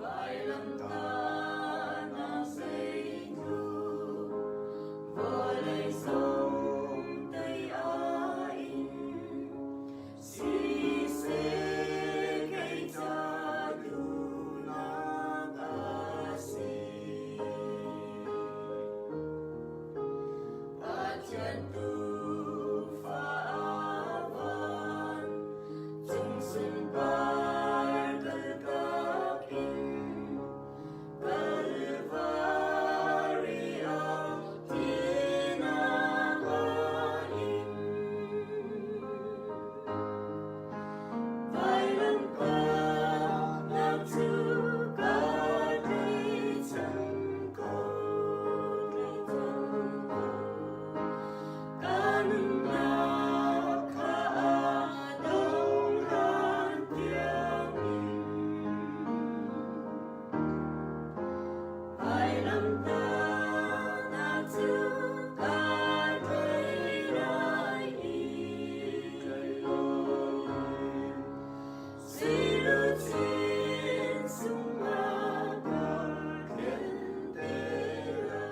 Vailamtahnak zeitluk vawlei zong tei a in siseh kei ca duhnak a si. Pathian tuufa a van cung sunpar kaltak in Kalvari ah thihnak a in. Vailamtahnak cu ka tlaihchan ko, tlaihchan ko. Ka nunnak kha a dong hlan tiangin. Vailamtahnak cu ka tlaih lai i Sui luchin sungah ka thlen te lai.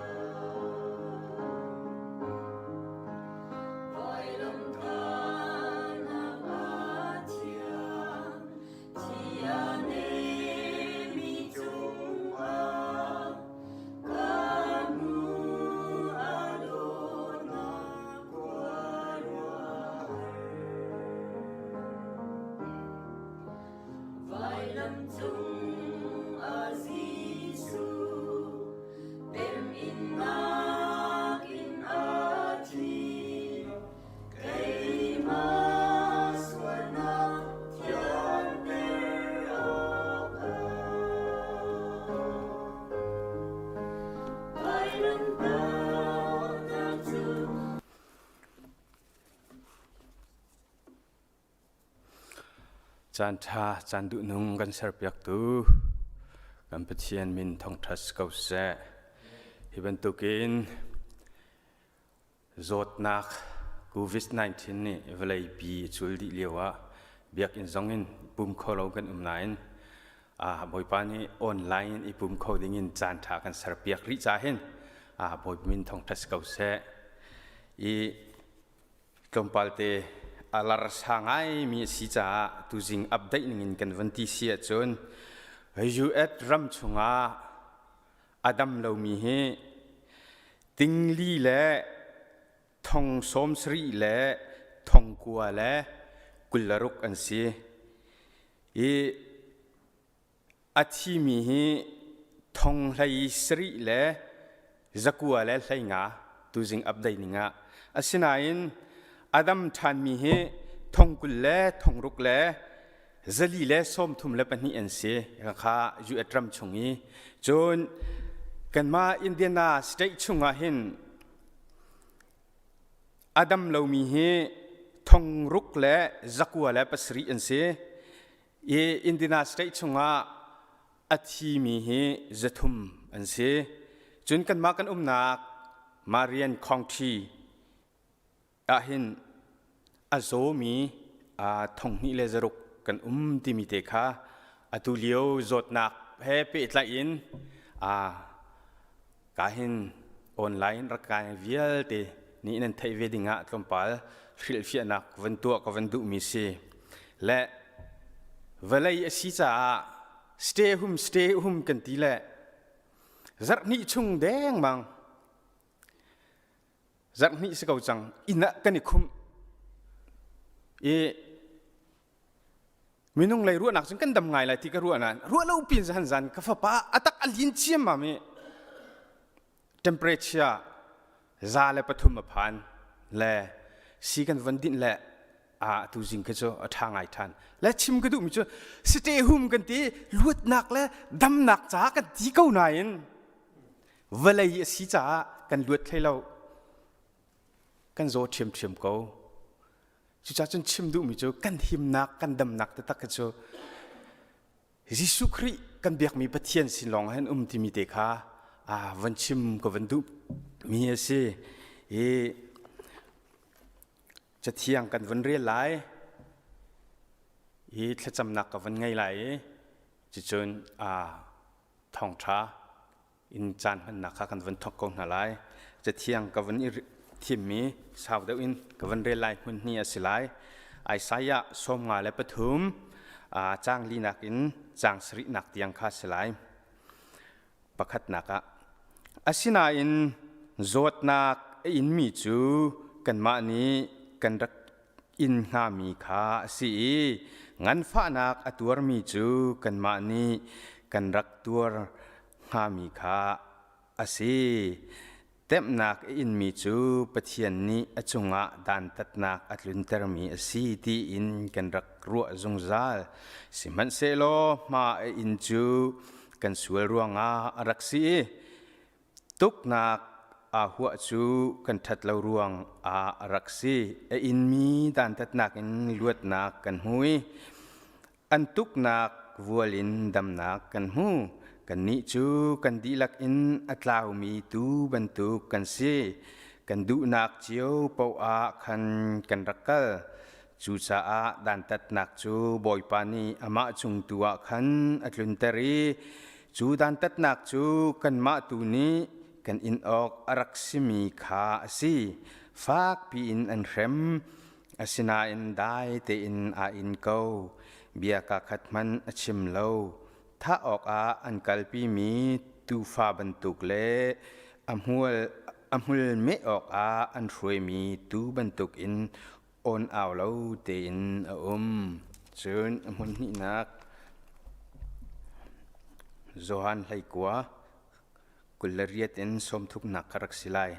Vailamtahnak a thiang, thi a nemi cungah ka hnu a dawtnak khuaruahhar. Vailam cung ah Jesuh temhinnak in a thi. Keimah sualnak thianter awkah vailamtahnak cu Caan ṭha, caan duhnung kan serpiaktu kan Pathian min thangṭhat si ko seh. Hi bantukin zawtnak COVID-19 nih vawleipi a cul dih lio ah biakinn zong in pum kho lo kan um nain Bawipa nih online in i pum kho ding in caan ṭha kan serpiak rih ca hin Bawipa min thangṭhat si ko seh. I tlawmpal te a larsa ngaimi a si caah tuzing update ningin kan van ti si ahcun US ram chungah a dam lomi hi tingli le thong sawm sarih le thong kua le 26 an si i A thimi hi thong hlei sarih le zakua le hleinga tuzing update ning ah. Asinain a dam ṭhanmi hi thong 20 le thong ruk le zali le 32 an si. Kha US ram chung i. Cun kanmah Indiana state chungah hin a dam lomi hi thong ruk le zakua le pasarih an si. I Indiana State chungah a thimi hi 300 an si. Cun kanmah kan umnak Marian County ahhin a zawmi thong hnih le zaruk kan um timi te kha atu lio zawtnak he pehtlaih in ka hin online rak kai vialte nih nan theih ve ding ah tlawmpal hrilhfiahnak van tuah ka van duhmi si le vawlei a si caah stay home stay home kan ti le zarh hnih chung dengmang zarh hnih si ko cang inn ah kan i khumh i Minung lei ruahnak cun kan dam ngai lai ti ka ruah nain ruah lo pin zan zan ka fapa a tak a lin ciammam i temperature 103 a phan le si kan von dinh le a tu zing khi cu a ṭha ngai ṭhan le chim ka duhmi cu stay home kan ti luatnak le damnak caah kan ti ko nain vawlei a si caah kan luat hlei lo kan zaw ṭhiamṭhiam ko Cucaah cun chim duhmi cu kan himnak, kan damnak taktak hi cu Jesuh Khrih kan biakmi Pathian sin lawng hin um timi te kha van chim ka van duh mi a si. I cathiang kan van rel lai i thlacamnak ka van ngei lai i cucun. Thawngṭha in caan hmannak kha kan vun thawk ko hna lai. Cathiang ka vun i thimmi sau deuh in ka vun rel lai hmun hnih a si lai. Isaiah 53 caang linak in caang sarihnak tiang kha a si lai. Pakhatnak ah, asinain zawtnak a inmi cu kanmah nih kan rak in hngami kha a si i nganfahnak a tuarmi cu kanmah nih kan rak tuar hngami kha a si. Temhnak a inmi cu Pathian nih a cungah dantatnak a tluntermi a si tiin kan rak ruah zungzal. Sihmanhsehlaw hma a in cu kan sual ruangah a rak si i tuknak aa huah cu kan ṭhat lo ruang ah a rak si. A inmi dantatnak in luatnak kan hmu i an tuknak vual in damnak kan hmu. Kannih cu kan dihlak in a tlaumi tuu bantuk kan si. Kan duhnak cio paoh ah khan kan rak kal. Cucaah dantatnak cu Bawipa nih amah cung tu ah khan a tlunter i cu dantatnak cu kanmah tu nih kan in awk a rak simi kha a si. Fakpi in an hrem, asinain dai tein aa in ko. Bia kakhat hmanh a chim lo. Thah awkah an kalpimi tuufa bantuk le a hmual a hmul meh awkah an hruaimi tuu bantukin awn au lo tein a um. Cun a hmun hnihnak Johan 19 28 in 30nak ka rak si lai.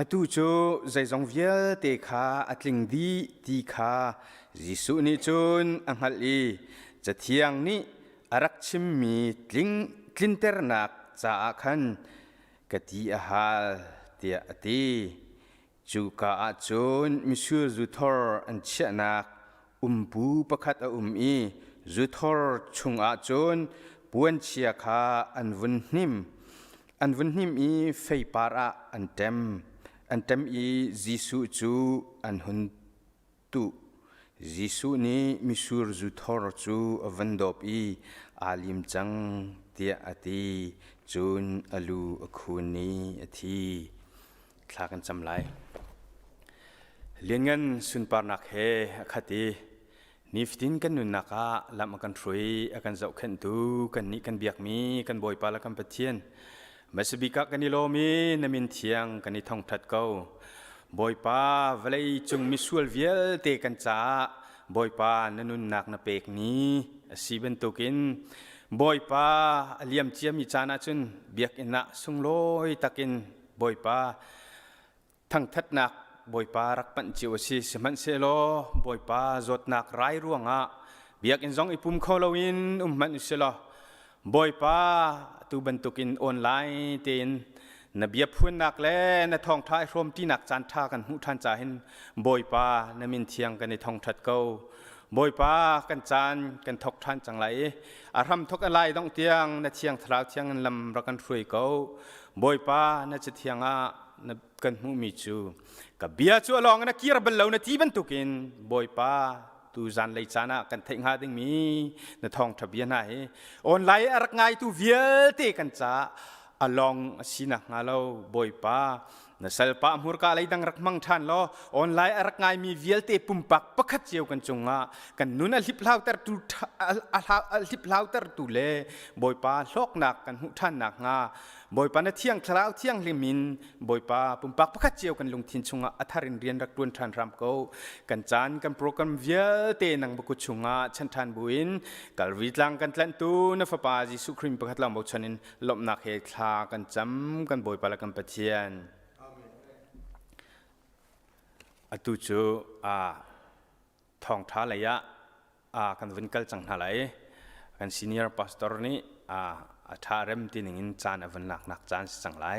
Atu cu zeizong vialte kha a tling dih ti kha Jesuh nih cun a hngalh i Cathiang nih a rak chimmi tling tlinternak caah khan ka ti a hal tiah a ti. Cuka ah cun mitsur zuthor an chiahnak umpu pakhat a um i zuthor chungah cun puanchia kha an vun hnim. An vun hnim i feipar ah an ṭem. An ṭem i Jesuh cu an hun tuh. Jesuh nih mitsur zuthor cu a van dawp i aa lim cang tiah a ti. Cun a lu a khun i a thi. Thla kan cam lai. Lianngan sunparnak he a khat i nifatin kan nunnak ah lam a kan hrui, a kan zohkhenhtu kannih kan biakmi kan Bawipa le kan Pathian hmasabik ah kan i lawm i na min thiang kan i thongṭhat ko. Bawipa vawlei cung misual vialte kan caah Bawipa na nunnak na pek ni a si bantukin Bawipa a liam ciami caan ahcun biakinn ah sunglawi takin Bawipa thangthatnak Bawipa rak panh cio a si. Sihmanhsehlaw Bawipa zawtnak rai ruangah biakinn zong i pum kho loin um hmanh usilaw Bawipa tu bantukin online tein na bia phuannak le na thawngṭha i hrawmṭinak caan ṭha kan hmuh ṭhan ca hin Bawipa na min thiang kan i thongṭhat ko. Bawipa kan caan kan thok ṭhan cang lai i a hram thok a lai dongh tiang na thiang thlarau thiang in lam rak kan hruai ko. Bawipa na cathiang ah na kan hmuhmi cu ka bia cu a lawng in a kir bal lo na ti bantukin Bawipa tu zanlei caan ah kan theih hnga dingmi na thawngṭha bia hna hi online a rak ngaitu vialte kan caah a lawng a si nakhnga lo Bawipa na salpa hmurka leidang rak hmang ṭhan law online a rak ngaimi vialte pumpak pakhat cio kan cungah kan nun a hliphlautertu a hliphlautertu le Bawipa hlawknak kan hmuh ṭhan nakhnga Bawipa na thiang thlarau thianghlim in Bawipa pumpak pakhat cio kan lungthin chungah a thar in rian rak ṭuan ṭhan hram ko. Kan caan kan program vialte nang baku chungah chan ṭhan buin Kalvi tlang kan tlanhtu na fapa Jesuh Khrih pakhat lawng bochan in lawmhnak he thla kan cam kan Bawipa le kan Pathian. Atu cu a thawngṭha lei ah kan vun kal cang hna lai. Kan senior pastor nih a ṭha rem ti ningin caan a vun laknak caan si cang lai.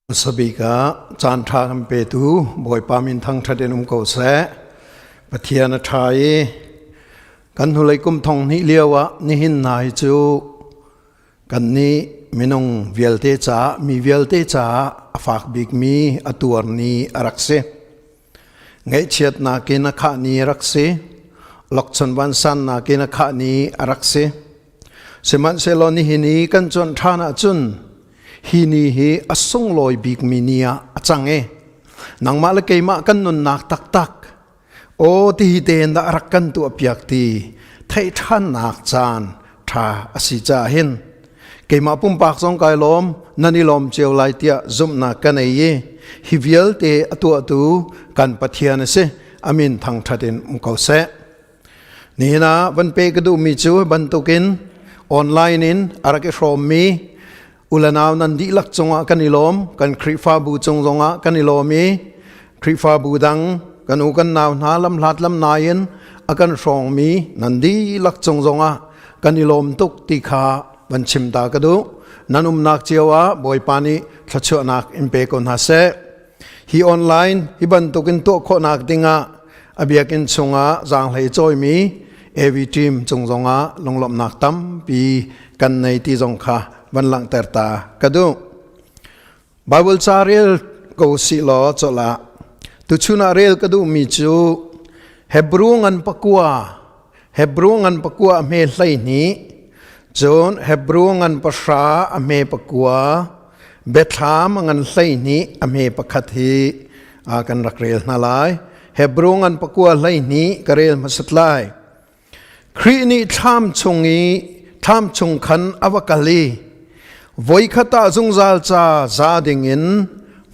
Hmasabik ah caan ṭha kan petu Bawipa min thangṭhat in um ko seh. Pathian a ṭha i kan hnulei kum thong hnih lio ah nihin hna hi cu Kannih minung vialte caah, mi vialte caah a fak bikmi a tuar ni a rak si. Ngaihchiatnak in a khah ni a rak si. Lokchon vansannak in a khah ni a rak si. Sihmanhsehlaw nihin i kan cuanh ṭhan ahcun hi ni hi a sunglawi bikmi ni ah a cang i nangmah le keimah kan nunnak taktak aw ti hi tein dah rak kan tuahpiak ti theih ṭhannak caan ṭha a si caah hin keimah pumpak zong kai lawm nan i lawm cio lai tiah zumhnak ka nei i hi vialte a tuahtu kan Pathian a si amin thangṭhat in um ko seh. Nihin ah van pe ka duhmi cu bantukin online in a rak i hrawmmi ulanau nan dihlak cungah kan i lawm kan Khrihfabu cung zongah kan i lawm i Khrihfabu dang kan u kan nau hna lamhlat lamnai in a kan hrawngmi nan dihlak cung zongah kan i lawm tuk ti kha van chim ta ka duh. Nan umnak cio ah Bawipa nih thluachuahnak in pe ko hna seh. Hi online hi bantukin tuah khawhnak dingah a biakinn chungah zaanghlei cawimi AV team cung zongah lunglawmhnak tampi kan nei ti zong kha van langhter ta ka duh. Bible ca rel ko si law chawlah tuchun ah rel ka duhmi cu Hebrew ngan pakua Hebrew ngan pakua a hme 12, cun Hebrew ngan pahra a hme pakua, Biathlam a ngan 12 a hme pakhat hi kan rak rel hna lai. Hebrew ngan pakua 12 ka rel hmasat lai. Khrih nih thlam chung i thlam chung khan a va kal i voikhat ah zungzal ca za dingin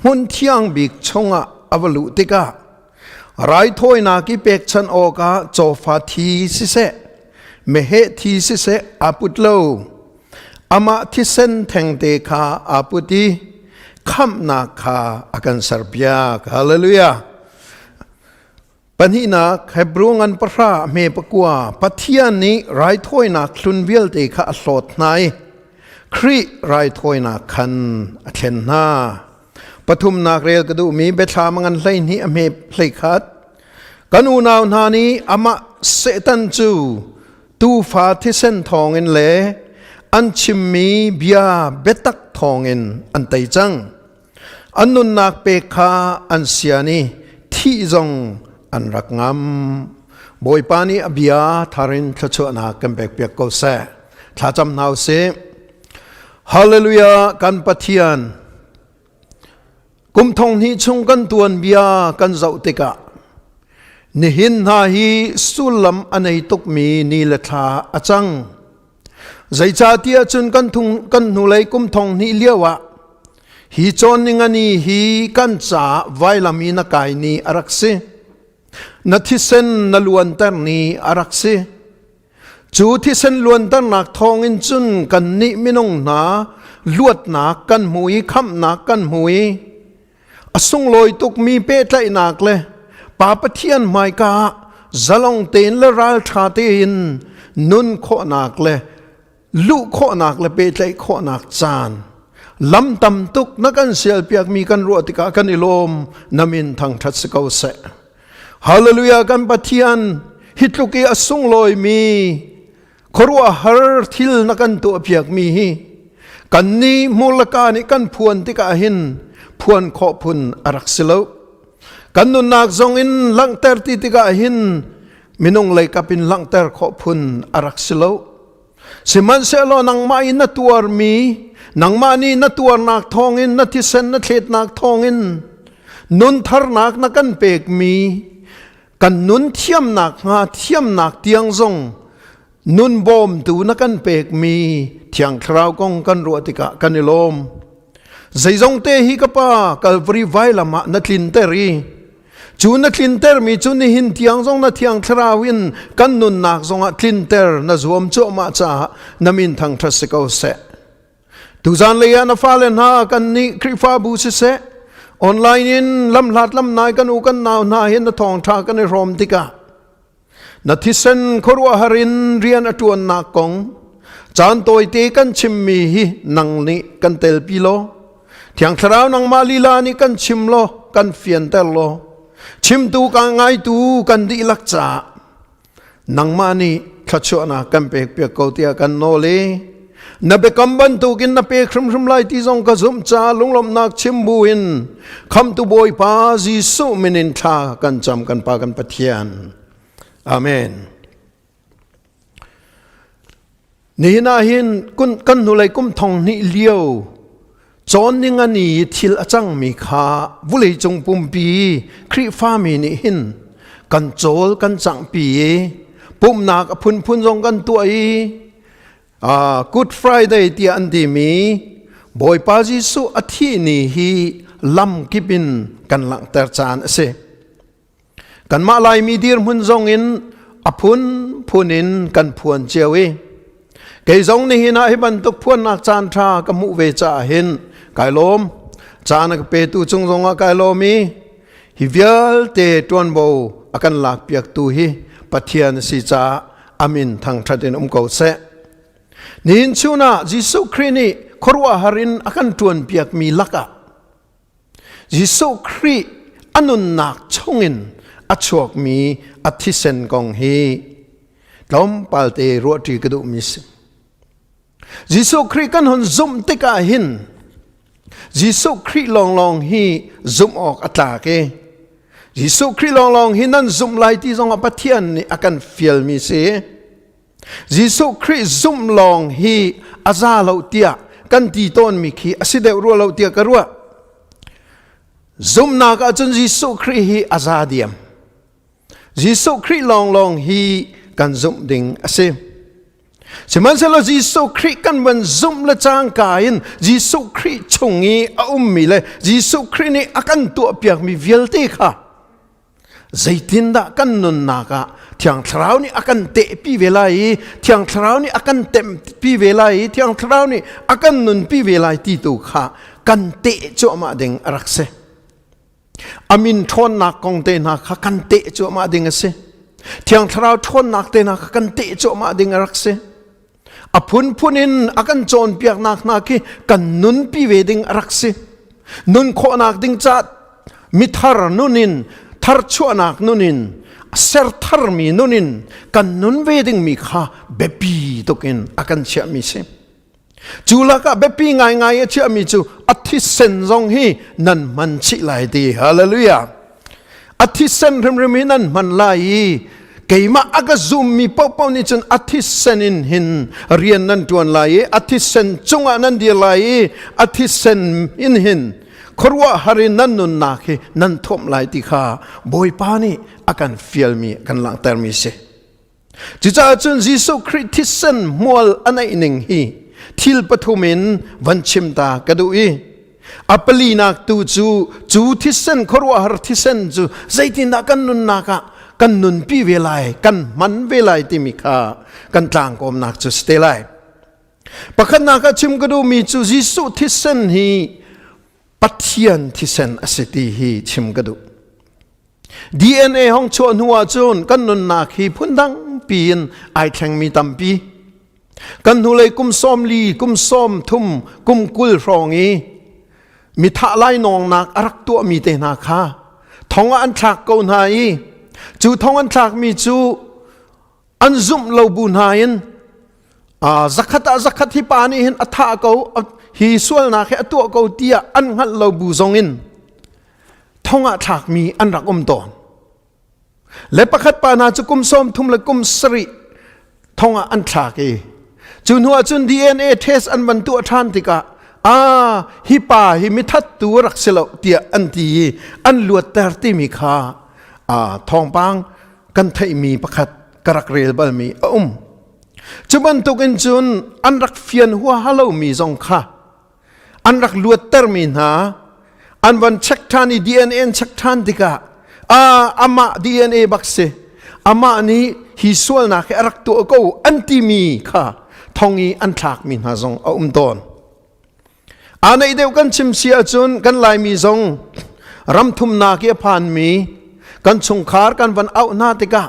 hmun thiang bik chungah a va luh tikah Raithawinak i pekchanh awkah cawfa thi siseh, meheh thi siseh aa put lo. Amah thisen thengte kha aa put i khamhnak kha a kan serpiak. Hallelujah. Pahnihnak Hebrew ngan pahra hme pakua Pathian nih raithawinak hlun vialte kha a hlawt hna i Khrih raithawinak khan a thlen hna. Pathumnak rel ka duhmi biathlam a ngan 12 a hme 11. Kan unau hna nih amah Satan cu tuufa thisen thawngin le an chimmi bia biatak thawngin an tei cang. An nunnak pek kha an sian i thih zong an rak ngam. Bawipa nih a bia tharin thluachuahnak kan pekpiak ko seh. Thlacam hna u sih. Hallelujah kan Pathian kum thong hnih chung kan tuan bia kan zoh tikah nihin hna hi sullam a nei tukmi ni le thla a cang zeicahtiah cun kan thung kan hnulei kum thong hnih lio ah hi cawn ningani hi kan caah vailam i na kai ni a rak si na thisen na luanter ni a rak si Cu thisen luanternak thawngin cun kannih minung hna luatnak kan hmu i khamhnak kan hmu i a sunglawi tukmi pehtlaihnak le Pa Pathian hmaika ah zalong tein le ralṭha tein nun khawhnak le luh khawhnak le pehtlaih khawhnak caan lam tam tuk na kan sialpiakmi kan ruah tikah kan i lawm na min thangṭhat si ko seh. Hallelujah kan Pathian hi tluk i a sunglawimi khuaruahhar thil na kan tuahpiakmi hi kannih hmurlaka nih kan phuan tikah hin phuan khawh phun a rak si lo. Kan nunnak zong in langhter ti tikah hin minung leikap in langhter khawh phun a rak si lo. Sihmanhsehlaw nangmah in na tuarmi, nangmah nih na tuarnak thawngin, na thisen na thletnak thawngin nun tharnak na kan pekmi, kan nun thiamnak hnga thiamnak tiang zong nun bawmtu na kan pekmi Thiang Thlarau kong kan ruah tikah kan i lawm. Zeizong te hi ka pa Calvary vailam ah na tlinter i Cu na tlintermi cu nihin tiang zong na thiang thlarau in kan nunnak zongah tlinter na zuam cuahmah caah na min thangṭhat si ko seh. Tuzan lei ah na fale hna kan nih Khrihfabu siseh, online in lamhlat lamnai kan u kan nau hna hin na thawngṭha kan i hrawm tikah Na thisen khuaruahhar in rian a ṭuannak kong caan tawite kan chimmi hi nang nih kan telpi law Thiang Thlarau nangmah lila nih kan chim law kan fianter law chimtu ka ngaitu kan dihlak caah nangmah nih thluachuahnak kan pekpiak ko tiah kan nawl i. Na biakam bantukin na pek hrimhrim lai ti zong ka zumh caah lunglawmhnak chim buin Khamtu Bawipa Jesuh min in thla kan cam kan Pa kan Pathian. Amen. Nihin ah hin kan hnulei kum thong hnih lio cawn ning ani i thil a cangmi kha vawleicung pumpi Khrihfami nih hin kan cawl kan canghpi i pumhnak a phunphun zong kan tuah i Good Friday tiah an timi Bawipa Jesuh a thih ni hi lamkip in kan langhter caan a si. Kanmah Laimi dirhmun zong in a phunphun in kan phuan cio i kei zong nihin ah hi bantuk phuannak caan ṭha ka hmuh ve caah hin kai lawm. Caan a ka petu cung zong ah kai lawm i hi vialte ṭuanvo a kan lakpiaktu hi Pathian a si caah a min thangṭhat in um ko seh. Nihin chun ah Jesuh Khrih nih khuaruahhar in a kan ṭuanpiakmi lakah Jesuh Khrih a nunnak chungin a chuakmi a thisen kong hi tlawmpal te ruahṭi ka duhmi si. Jesuh Khrih kan hun zumh tikah hin Jesuh Khrih lawnglawng hi zumh awk a tlak i Jesuh Khrih lawnglawng hi nan zumh lai ti zongah Pathian nih a kan fialmi si. Jesuh Khrih zumh lawng hi a za lo tiah kan ti tawnmi khi a si deuh rua lo tiah ka ruah. Zumhnak ahcun Jesuh Khrih hi a za diam. Jesuh Khrih lawnglawng hi kan zumh ding a si. Sihmanhsehlaw Jesuh Khrih kan van zumh le cangka in Jesuh Khrih chung i a ummi le Jesuh Khrih nih a kan tuahpiakmi vialte kha Zeitindah kan nunnak ah Thiang Thlarau nih a kan tehpi ve lai i Thiang Thlarau nih a kan tempi ve lai i Thiang Thlarau nih a kan nunpi ve lai ti tu kha kan teh cuahmah ding a rak si. A min ṭhawnnak kong te hna kha kan teh cuahmah ding a si. Thiang Thlarau ṭhawnnak te hna kha kan teh cuahmah ding a rak si. A phunphun in a kan cawnpiaknak hna khi kan nunpi ve ding a rak si. Nun khawhnak ding caah mithar nun in tharchuahnak nun in ser tharmi nun in kan nun ve dingmi kha biapi tuk in a kan chiahmi si. Cu lakah biapi ngaingai a chiahmi cu a thisen zong hi nan hman chih lai ti. Hallelujah. A thisen hrimhrim hi nan hman lai i keimah a ka zummi paohpaoh nih cun a thisen in hin rian nan ṭuan lai i a thisen cungah nan dir lai i a thisen in hin khuaruahhar in nan nunnak hi nan thuamh lai ti kha Bawipa nih a kan fialmi a kan langhtermi si. Cucaah cun Jesuh Khrih thisen hmual a neih ning hi thil pathum in van chim ta ka duh i a palinak tu cu cu thisen khuaruahhar thisen cu zeitindah kan nunnak ah kan nunpi ve lai kan hman ve lai timi kha kan tlangkawmnak cu si te lai. Pakhatnak ah chim ka duhmi cu Jesuh thisen hi Pathian thisen a si ti hi chim ka duh. DNA hong chuah hnu ahcun kan nunnak hi phundang piin ai thlengmi tampi. Kan hnulei kum 40, kum 30, kum 20 hrawng i mithah lainawngnak a rak tuahmi te hna kha thong ah an thlak ko hna i cu thong an thlakmi cu an zumh lo bu hna in zakhat ah zakhat hi pa nih hin a thah ko hi sualnak hi a tuah ko tiah an hngalh lo bu zong in thong ah thlakmi an rak um tawn le pakhat pa hna cu kum 30 le kum 7 thong ah an thlak i cu hnu ah cun DNA test an van tuah ṭhan tikah a hi pa hi mithattu rak si lo tiah an ti i an luatter timi kha thawngpang kan theihmi pakhat ka rak rel balmi a um. Cu bantukin cun an rak fian huaha lomi zong kha an rak luattermi hna an van check ṭhan i DNA an check ṭhan tikah a amah DNA bak si amah nih hi sualnak hi a rak tuah ko an timi kha thong i an thlakmi hna zong a um tawn. Aa neih deuh kan chim si ahcun kan Laimi zong ramthumnak i a phanmi kan chungkhar kan van auh hna tikah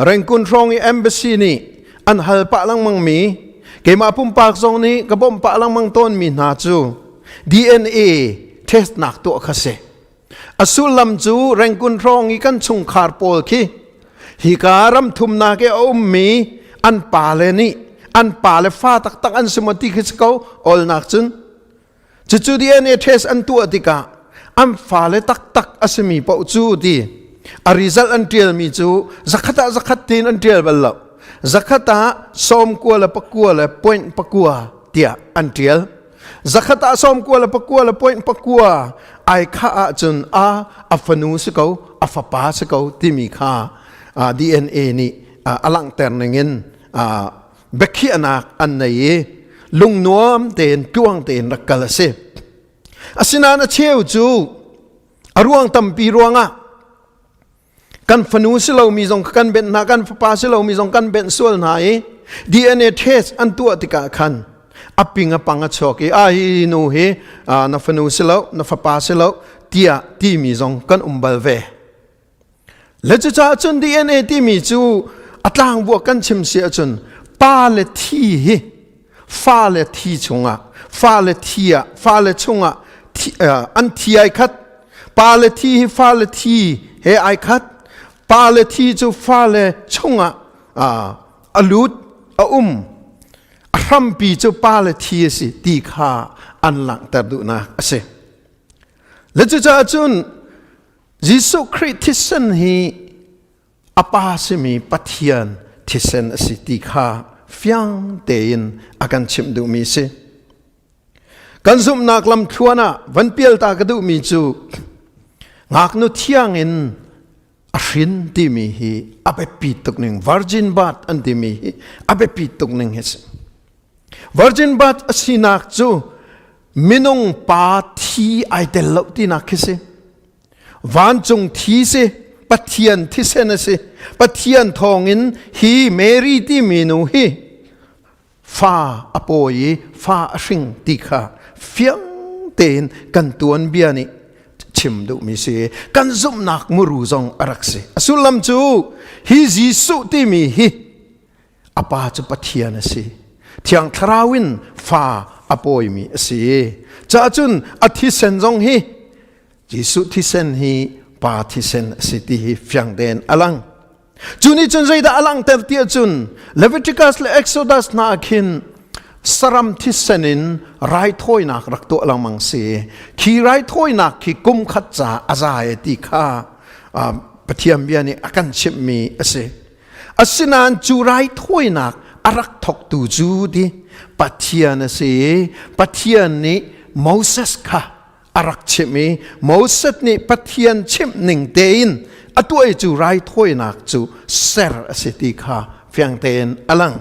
Rengkun hrawng i embassy nih an hal pah lengmang mi keimah pumpak zong nih ka bawmh pah lengmang tawnmi hna cu DNA testnak tuah kha si. A sullam cu Rengkun hrawng i kan chungkhar pawl khi hika ramthumnak i a ummi an pale nih An pa le fa taktak an si maw ti khi si ko olnak cun. Cucu DNA test an tuah tikah an fale taktak a simi paoh cu ti a result an ṭialmi cu zakhat ah zakhat tiin an ṭial bal lo. Zakhat ah 90 le pakua le point pakua tiah an ṭial. Zakhat ah 90 le pakua le point pakua ai khah ahcun a a fanu si ko a fapa si ko timi kha DNA nih a langhter ningin biakhiahnak an nei i lungnuam tein tluang tein rak kal a si. Asinain a cheu cu a ruang tampi ruangah kan fanu si lomi zong kan benh hna kan fapa si lomi zong kan benh sual hna i DNA test an tuah tikah khan a ping a pang a chuak i a hi nu hi na fanu si lo na fapa si lo tiah timi zong kan um bal ve. Le cucaah cun DNA timi cu a tlangbuak kan chim si ahcun pa le thi hi fa le thi chungah fa le thi ah fa le chungah thi, uh, an thi ai khat pa le thi hi fa le thi he ai khat pa le thi cu fa le chungah uh, a lut a um a hrampi cu pa le thi a si ti kha an langhter duhnak a si le cucaah cun Jesuh Khrih thisen hi a pa simi Pathian thisen a si ti kha fiang tein a kan chimh duhmi si. Kan zumhnak lamthluan ah van pial ta ka duhmi cu ngaknu thiang in a hrin timi hi a biapi tuk ning virgin birth an timi hi a biapi tuk ning hi si. Virgin birth a sinak cu minung pa thi ai tel lo tinak khi si. Vancung thi si, Pathian thisen a si. Pathian thawngin hi Mary timi nu hi fa a pawi i fa a hring ti kha fiang tein kan tuanbia nih chim duhmi si. Kan zumhnak muru zong a rak si. A sullam cu hi Jesuh timi hi a pa cu Pathian a si. Thiang Thlarau in fa a pawimi a si. Cahcun a thisen zong hi Jesuh thisen hi pa thisen a si ti hi fiang tein a lang. Cu nih cun zeidah a langhter ti ahcun Leviticus le Exodus hna ah khin saram thisen in raithawinak rak tuah lengmang si. Khi raithawinak khi kum khat ca a za e ti kha Pathian bia nih a kan chimhmi a si. Asinain cu raithawinak a rak thawktu cu ti Pathian a si i Pathian nih Moses kha a rak chimh i Moses nih Pathian chimh ning tein a tuah i cu raithawinak cu ser a si ti kha fiang tein a lang.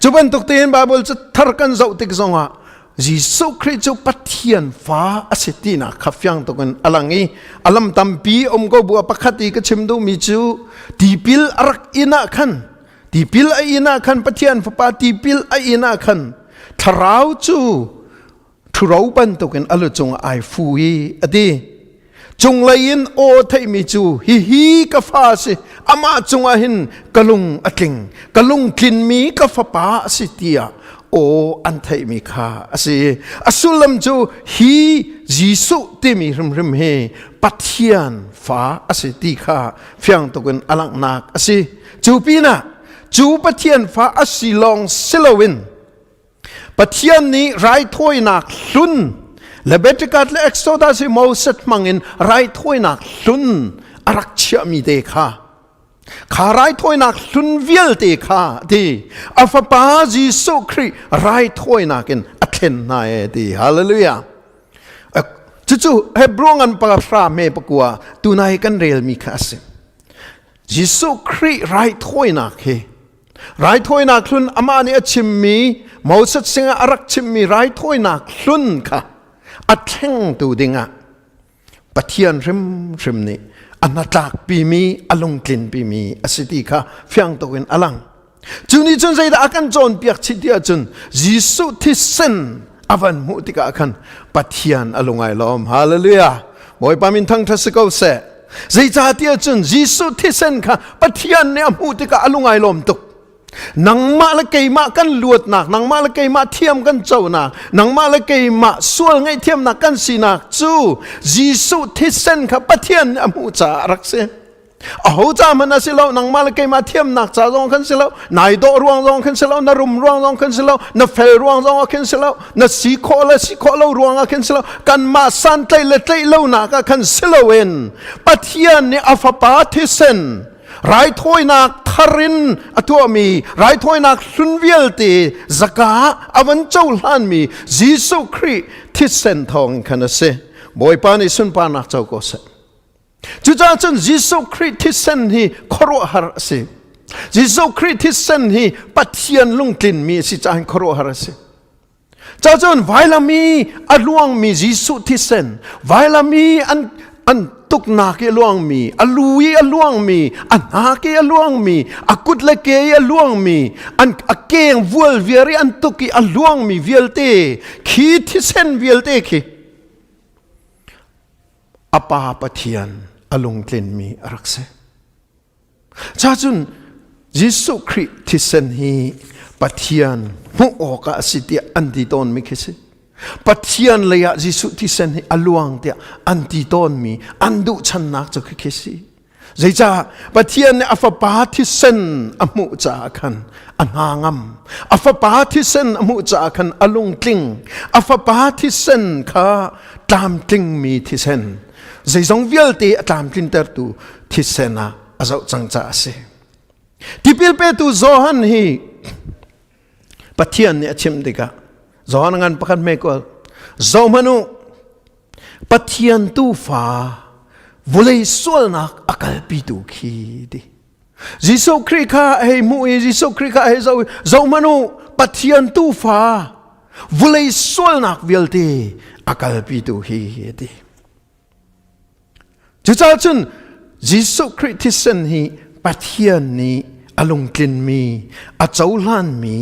Cu bantuk tein Baibal cu thar kan zoh tik zongah Jesuh Khrih cu Pathian fa a si tinak kha fiang tuk in a lang i a lam tampi um ko bu ah pakhat i ka chim duhmi cu tipil a rak in ah khan tipil a in ah khan Pathian fapa tipil a in ah khan thlarau cu ṭhuro bantukin a lu cungah ai fu i a ti. Cunglei in aw theihmi cu hihi ka fa a si, amah cungah hin ka lung a tling, ka lung tlinmi ka fapa a si tiah aw an theihmi kha a si. A sullam cu hi Jesuh timi hrimhrim hi Pathian fa a si ti kha fiang tukin a langhnak a si. Cu pinah cu Pathian fa a si lawng si loin Pathian nih raithawinak hlun Leviticus le Exodus i Moses hmangin raithawinak hlun a rak chiahmi te kha kha raithawinak hlun vialte kha ti a fapa Jesuh Khrih raithawinak in a thlen hna e ti hallelujah cucu Hebrew ngan pahra me pakua tunai kan relmi kha a si Jesuh Khrih raithawinak hi Raithawinak hlun amah nih a chimmi Moses singah a rak chimmi raithawinak hlun kha a thlengtu dingah Pathian hrimhrim nih a hnatlakpimi a lungtlinpimi a si ti kha fiang tuk in a lang. Cu nih cun zeidah a kan cawnpiak chih ti ahcun Jesuh thisen a van hmuh tikah khan Pathian a lungai lawm. Hallelujah! Bawipa min thangṭhat si ko seh. Zeicahtiah cun Jesuh thisen kha Pathian nih a hmuh tikah a lungai lawm tuk. Nangmah le keimah kan luatnak, nangmah le keimah thiam kan conak, nangmah le keimah sual ngaihthiamnak kan sinak cu Jesuh thisen kha Pathian nih a hmuh caah a rak si. Aho ca hmanh a si lo, nangmah le keimah thiamnak ca zong khan si lo, nai dawh ruang zong khan si lo, na rum ruang zong khan si lo, na fel ruang zong ah khin si lo, na si khawh le si khawh lo ruang ah khin si lo, kanmah santlaih le tlaih lonak ah khan si loin Pathian nih a fapa thisen raithawinak thar in a tuahmi raithawinak hlun vialte zaka a van cohlanmi Jesuh Khrih thisen thawng khan a si. Bawipa nih sunparnak co ko seh. Cucaah cun Jesuh Khrih thisen hi khuaruahhar a si. Jesuh Khrih thisen hi Pathian lungtlinmi a si caah khuaruahhar a si. Cacun vailam i a luangmi Jesuh thisen, vailam i an, an tuknak i a luangmi, a lu i a luangmi, a hnak i a luangmi, a kut le ke i a luangmi, an a keng vual viar i an tuk i a luangmi vialte, khi thisen vialte khi a pa Pathian a lungtlinmi a rak si. Cacun Jesuh Khrih thisen hi Pathian hmuh awkah a si tiah an ti tawnmi khi si. Pathian lei ah Jesuh thisen hi a luang tiah an ti tawnmi an duhchannak cu khi si. Zeicah Pathian nih a fapa thisen a hmuh caah khan a hna ngam. A fapa thisen a hmuh caah khan a lungtling. A fapa thisen kha tlamtlingmi thisen zeizong vialte a tlamtlintertu thisen ah a zoh cang caah a si. Tipil petu Johan hi Pathian nih a chim tikah Johan ngan pakhat hme kual zohhmanh u Pathian tuufa vulei sualnak a kalpitu khi ti Jesuh Khrih kha a hei hmuh i Jesuh Khrih kha a hei zoh i zohhmanh u Pathian tuufa vulei sualnak vialte a kalpitu hi a ti. Cucaah cun Jesuh Khrih thisen hi Pathian nih a lungtlinmi, a cohlanmi,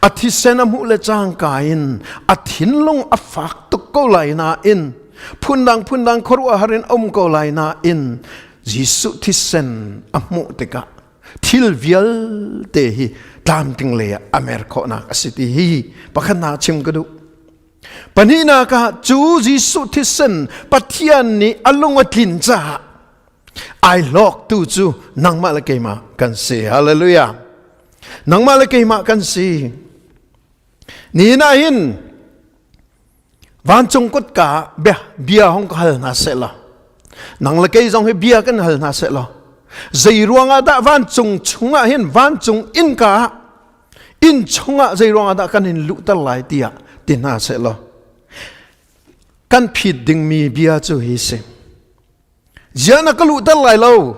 a thisen a hmuh le cangka in a thinlung a fak tuk ko lai nain phundang phundang khuaruahhar in a um ko lai nain Jesuh thisen a hmuh tikah thil vialte hi tlamtling lei ah a mer khawhnak a si ti hi pakhatnak chim ka duh. Pahnihnak ah cu Jesuh thisen Pathian nih a lung a tlin caah ai hlawktu cu nangmah le keimah kan si. Hallelujah. Nangmah le keimah kan si. Nihin ah hin vancung kutka bia bia hong ka hal hna seh law nang le kei zong hi bia kan hal hna seh law zei ruangah dah vancung chungah hin vancung innka ah inn chungah zei ruangah dah kan in luhter lai tiah ti hna seh law kan phit dingmi bia cu hi si Ziah na ka luhter lai lo?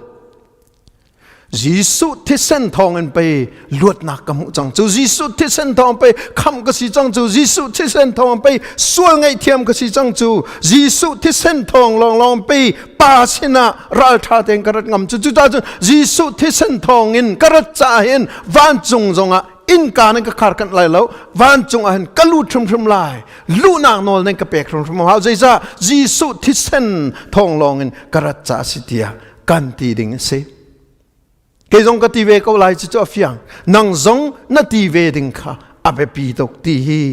Jesuh thisen thawng in pei luatnak ka hmuh cang cu. Jesuh thisen thawng pei khamh ka si cang cu. Jesuh thisen thawng pei sual ngaihthiam ka si cang cu. Jesuh thisen thawng lawnglawng pei pa sinah ralṭha tein ka rat ngam cu. Cucaah cun Jesuh thisen thawng in ka rat caah hin vancung zongah innka nan ka khar kanh lai lo vancung ah hin ka lut hrimhrim lai luhnak nawl nan ka pek hrimhrim hau zeicah Jesuh thisen thawng lawng in ka rat ca si tiah kan ti ding a si kei zong ka ti ve ko lai cu a fiang nang zong na ti ve ding kha a biapi tuk ti hi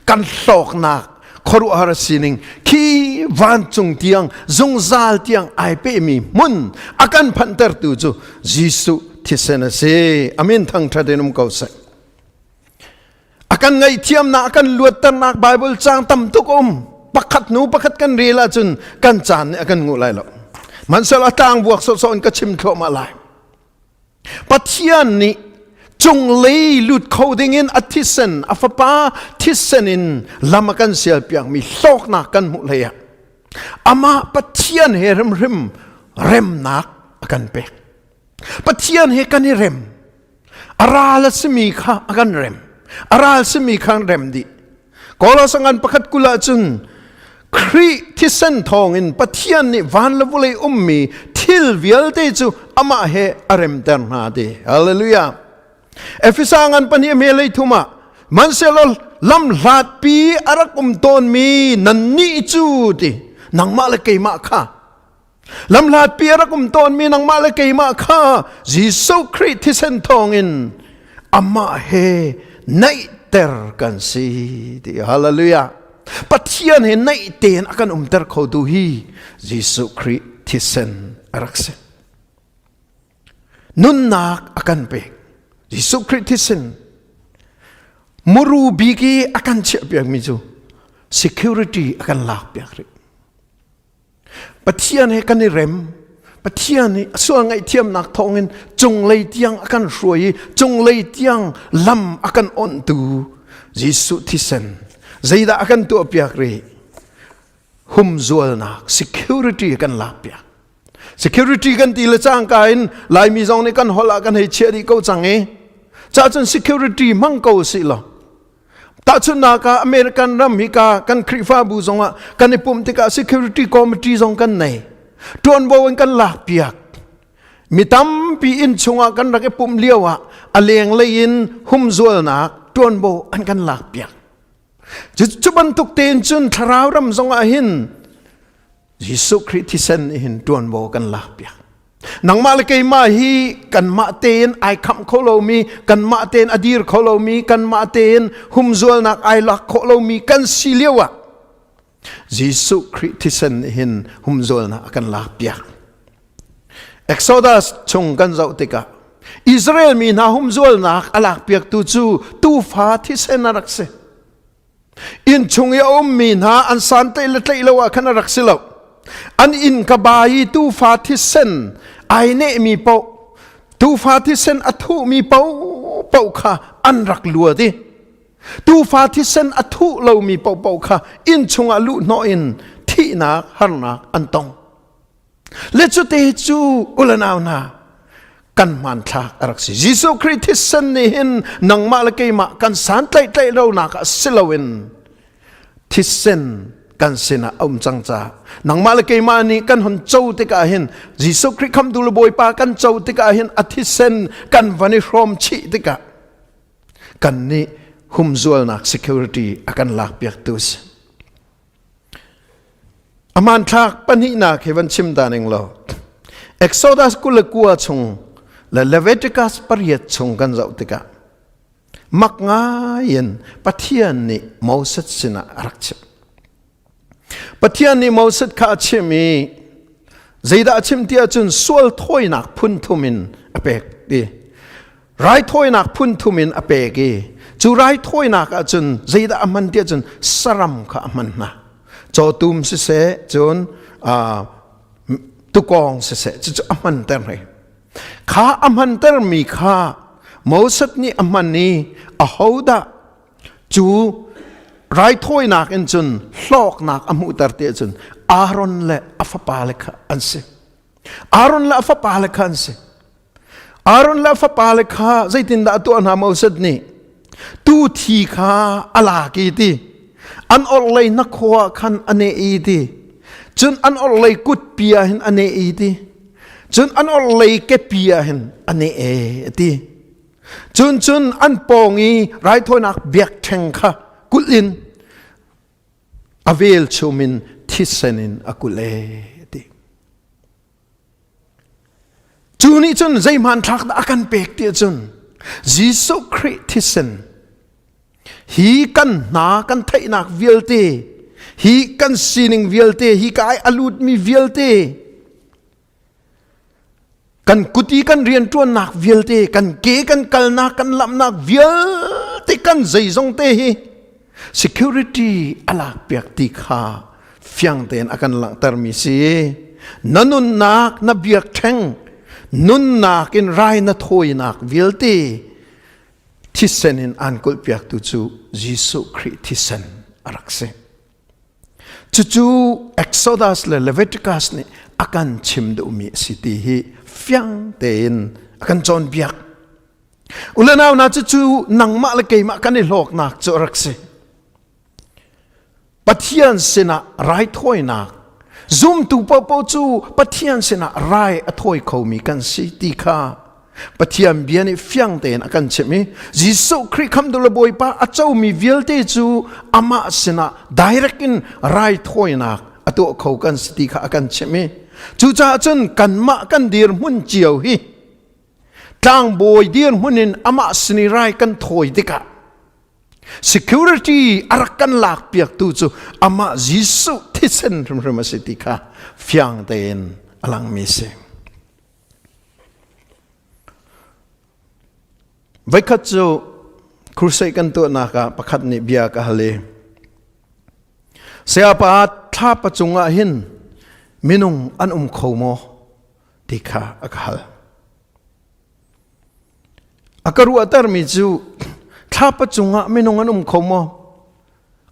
kan hlawknak khuaruahhar sining khi vancung tiang zungzal tiang ai pehmi hmun a kan phanhtertu cu Jesuh thisen a si amin thangṭhat in um ko seh a kan ngaihthiamnak a kan luatternak Bible caang tam tuk um pakhat hnu pakhat kan rel ahcun kan caan nih a kan nguh lai lo hmanhsehlaw a tlang buak sawhsawh in ka chim thluahmah lai Pathian nih cunglei lut kho dingin a thisen a fapa thisen in lam a kan sialpiakmi hlawknak kan hmuh hlei ah amah Pathian he hrimhrim remnak a kan pek. Pathian he kan i rem. A ral a simi kha a kan rem. A ral simi kha an rem dih. Kolosangan pakhat kul ah cun Khrih thisen thawngin Pathian nih van le vawlei ummi thil vialte cu amah he a remter hna ti. Hallelujah. Efesa ngan pahnih me lei thum ah mansehlaw lam hlatpi a rak um tawnmi nannih cu ti nangmah le keimah kha Lamhlatpi a rak um tawnmi nangmah le keimah kha Jesuh Khrih thisen thawngin amah he naihter kan si ti hallelujah Pathian he naih tein a kan umter khotu hi Jesuh Khrih thisen a rak si. Nunnak a kan pek. Jesuh Khrih thisen muru bik i a kan chiahpiakmi cu security a kan lakpiak rih. Pathian he kan i rem. Pathian nih a sual ngaihthiamnak thawngin cunglei tiang a kan hruai i cunglei tiang lam a kan onhtu Jesuh thisen zeidah a kan tuahpiak rih? Humzualnak security a kan lakpiak. Security kan ti le cangka in Laimi zong nih kan holh ah kan hei chiah dih ko cang i cah cun security hmang ko sih law Tahchunhnak ah American ram hi ka kan Khrihfabu zongah kan i pumh tikah security committee zong kan nei. Ṭuanvo in kan lakpiak. Mi tampi inn chungah kan rak i pumh lio ah a lenglei in humzualnak ṭuanvo an kan lakpiak. Cu bantuk tein cun thlarau ram zongah hin Jesuh Khrih thisen nih hin ṭuanvo kan lakpiak. Nangmah le keimah hi kanmah tein ai khamh kho lomi, kanmah tein a dir kho lomi, kanmah tein humzualnak ai lak khawh lomi kan si lio ah Jesuh Khrih thisen nih hin humzualnak a kan lakpiak. Exodus chung kan zoh tikah Israel mi hna humzualnak a lakpiaktu cu tuufa thisen a rak si. Inn chung i a ummi hna an santlaih le tlaih lo ah khan a rak si lo. An inn ka ba i tuufa thisen ai nehmi paoh, tuufa thisen a thuhmi paohpaoh kha an rak luat i tuufa thisen a thuh lomi paohpaoh kha inn chungah luhhnawh in thihnak harnak an tong. Le cute cu ulanau hna kan hmanthlak a rak si. Jesuh Khrih thisen nih hin nangmah le keimah kan santlaih tlaih lonak ah si loin thisen kan sinah a um cang caah nangmah le keimah nih kan hon co tikah hin Jesuh Khrih khamtu le Bawipa kan co tikah hin a thisen kan van i hrawm chih tikah kan nih humzualnak security a kan lakpiaktu si. A hmanthlak pahnihnak hi van chim ta ning law Exodus 29 chung le Leviticus pariat chung kan zoh tikah mak ngai in Pathian nih Moses sinah a rak chim. Pathian nih Moses kha a chim i zeidah a chim ti ahcun sual thawinak phun thum in a pek ti. Raithawinak phun thum in a pek i cu raithawinak ahcun zeidah a hman tiah cun saram kha a hman hna. Cawtum siseh cun tukawng siseh cucu a hmanter hna. Kha a hmantermi kha Moses nih a hman i ahodah cu raithawinak in cun hlawknak a hmuhter tiah cun Aaron le a fapale kha an si. Aaron le a fapale kha an si. Aaron le a fapale kha zeitindah a tuah hna Moses nih tu thi kha a lak i ti an orhlei hnakhaw ah khan a neh i ti cun an orhlei kutpi ah hin a neh i ti cun an orhlei kepi ah hin a neh e a ti cun cun an pawng i raithawinak biakṭheng kha kulh in a velchum in thisen in a kulh e ti Cu nih cun zei hmanthlak dah a kan pek ti cun Jesuh Khrih thisen hi kan hna kan theihnak vialte hi kan sining vialte hi ka ai a lutmi vialte kan kuti kan rianṭuannak vialte kan ke kan kalnak kan lamnak vialte kan zeizong te hi security a lakpiak ti kha fiang tein a kan langhtermi si. Na nunnak na biakṭheng nunnak in rai na thawinak vialte thisen in aan kulhpiaktu cu Jesuh Khrih thisen a rak si. Cucu Exodus le Leviticus nih a kan chim duhmi a si ti hi fiang tein a kan cawnpiak. Ulenau na cucu nangmah le keimah kan i hlawknak cu a rak si. Pathian sinah raithawinak zumtu paohpaoh cu Pathian sinah rai a thawi khomi kan si ti kha Pathian bia nih fiang tein a kan chimh i Jesuh Khrih khamtu le Bawipa a comi vialte cu amah sinah direct in raithawinak a tuah kho kan si ti kha a kan chimh i cucaah cun kanmah kan dirhmun cio hi tlangbawi dirhmun in amah sin i rai kan thawi tikah security a rak kan lak piaktu cu amah Jesuh thisen hrimhrim a si ti kha fiang tein a langmi si. Voikhat cu crusade kan tuahnak ah pakhat nih bia ka hal i Sayapa thlapa cungah hin minung an um kho maw ti kha a ka hal. A ka ruahtermi cu thlapa cungah minung an um kho maw?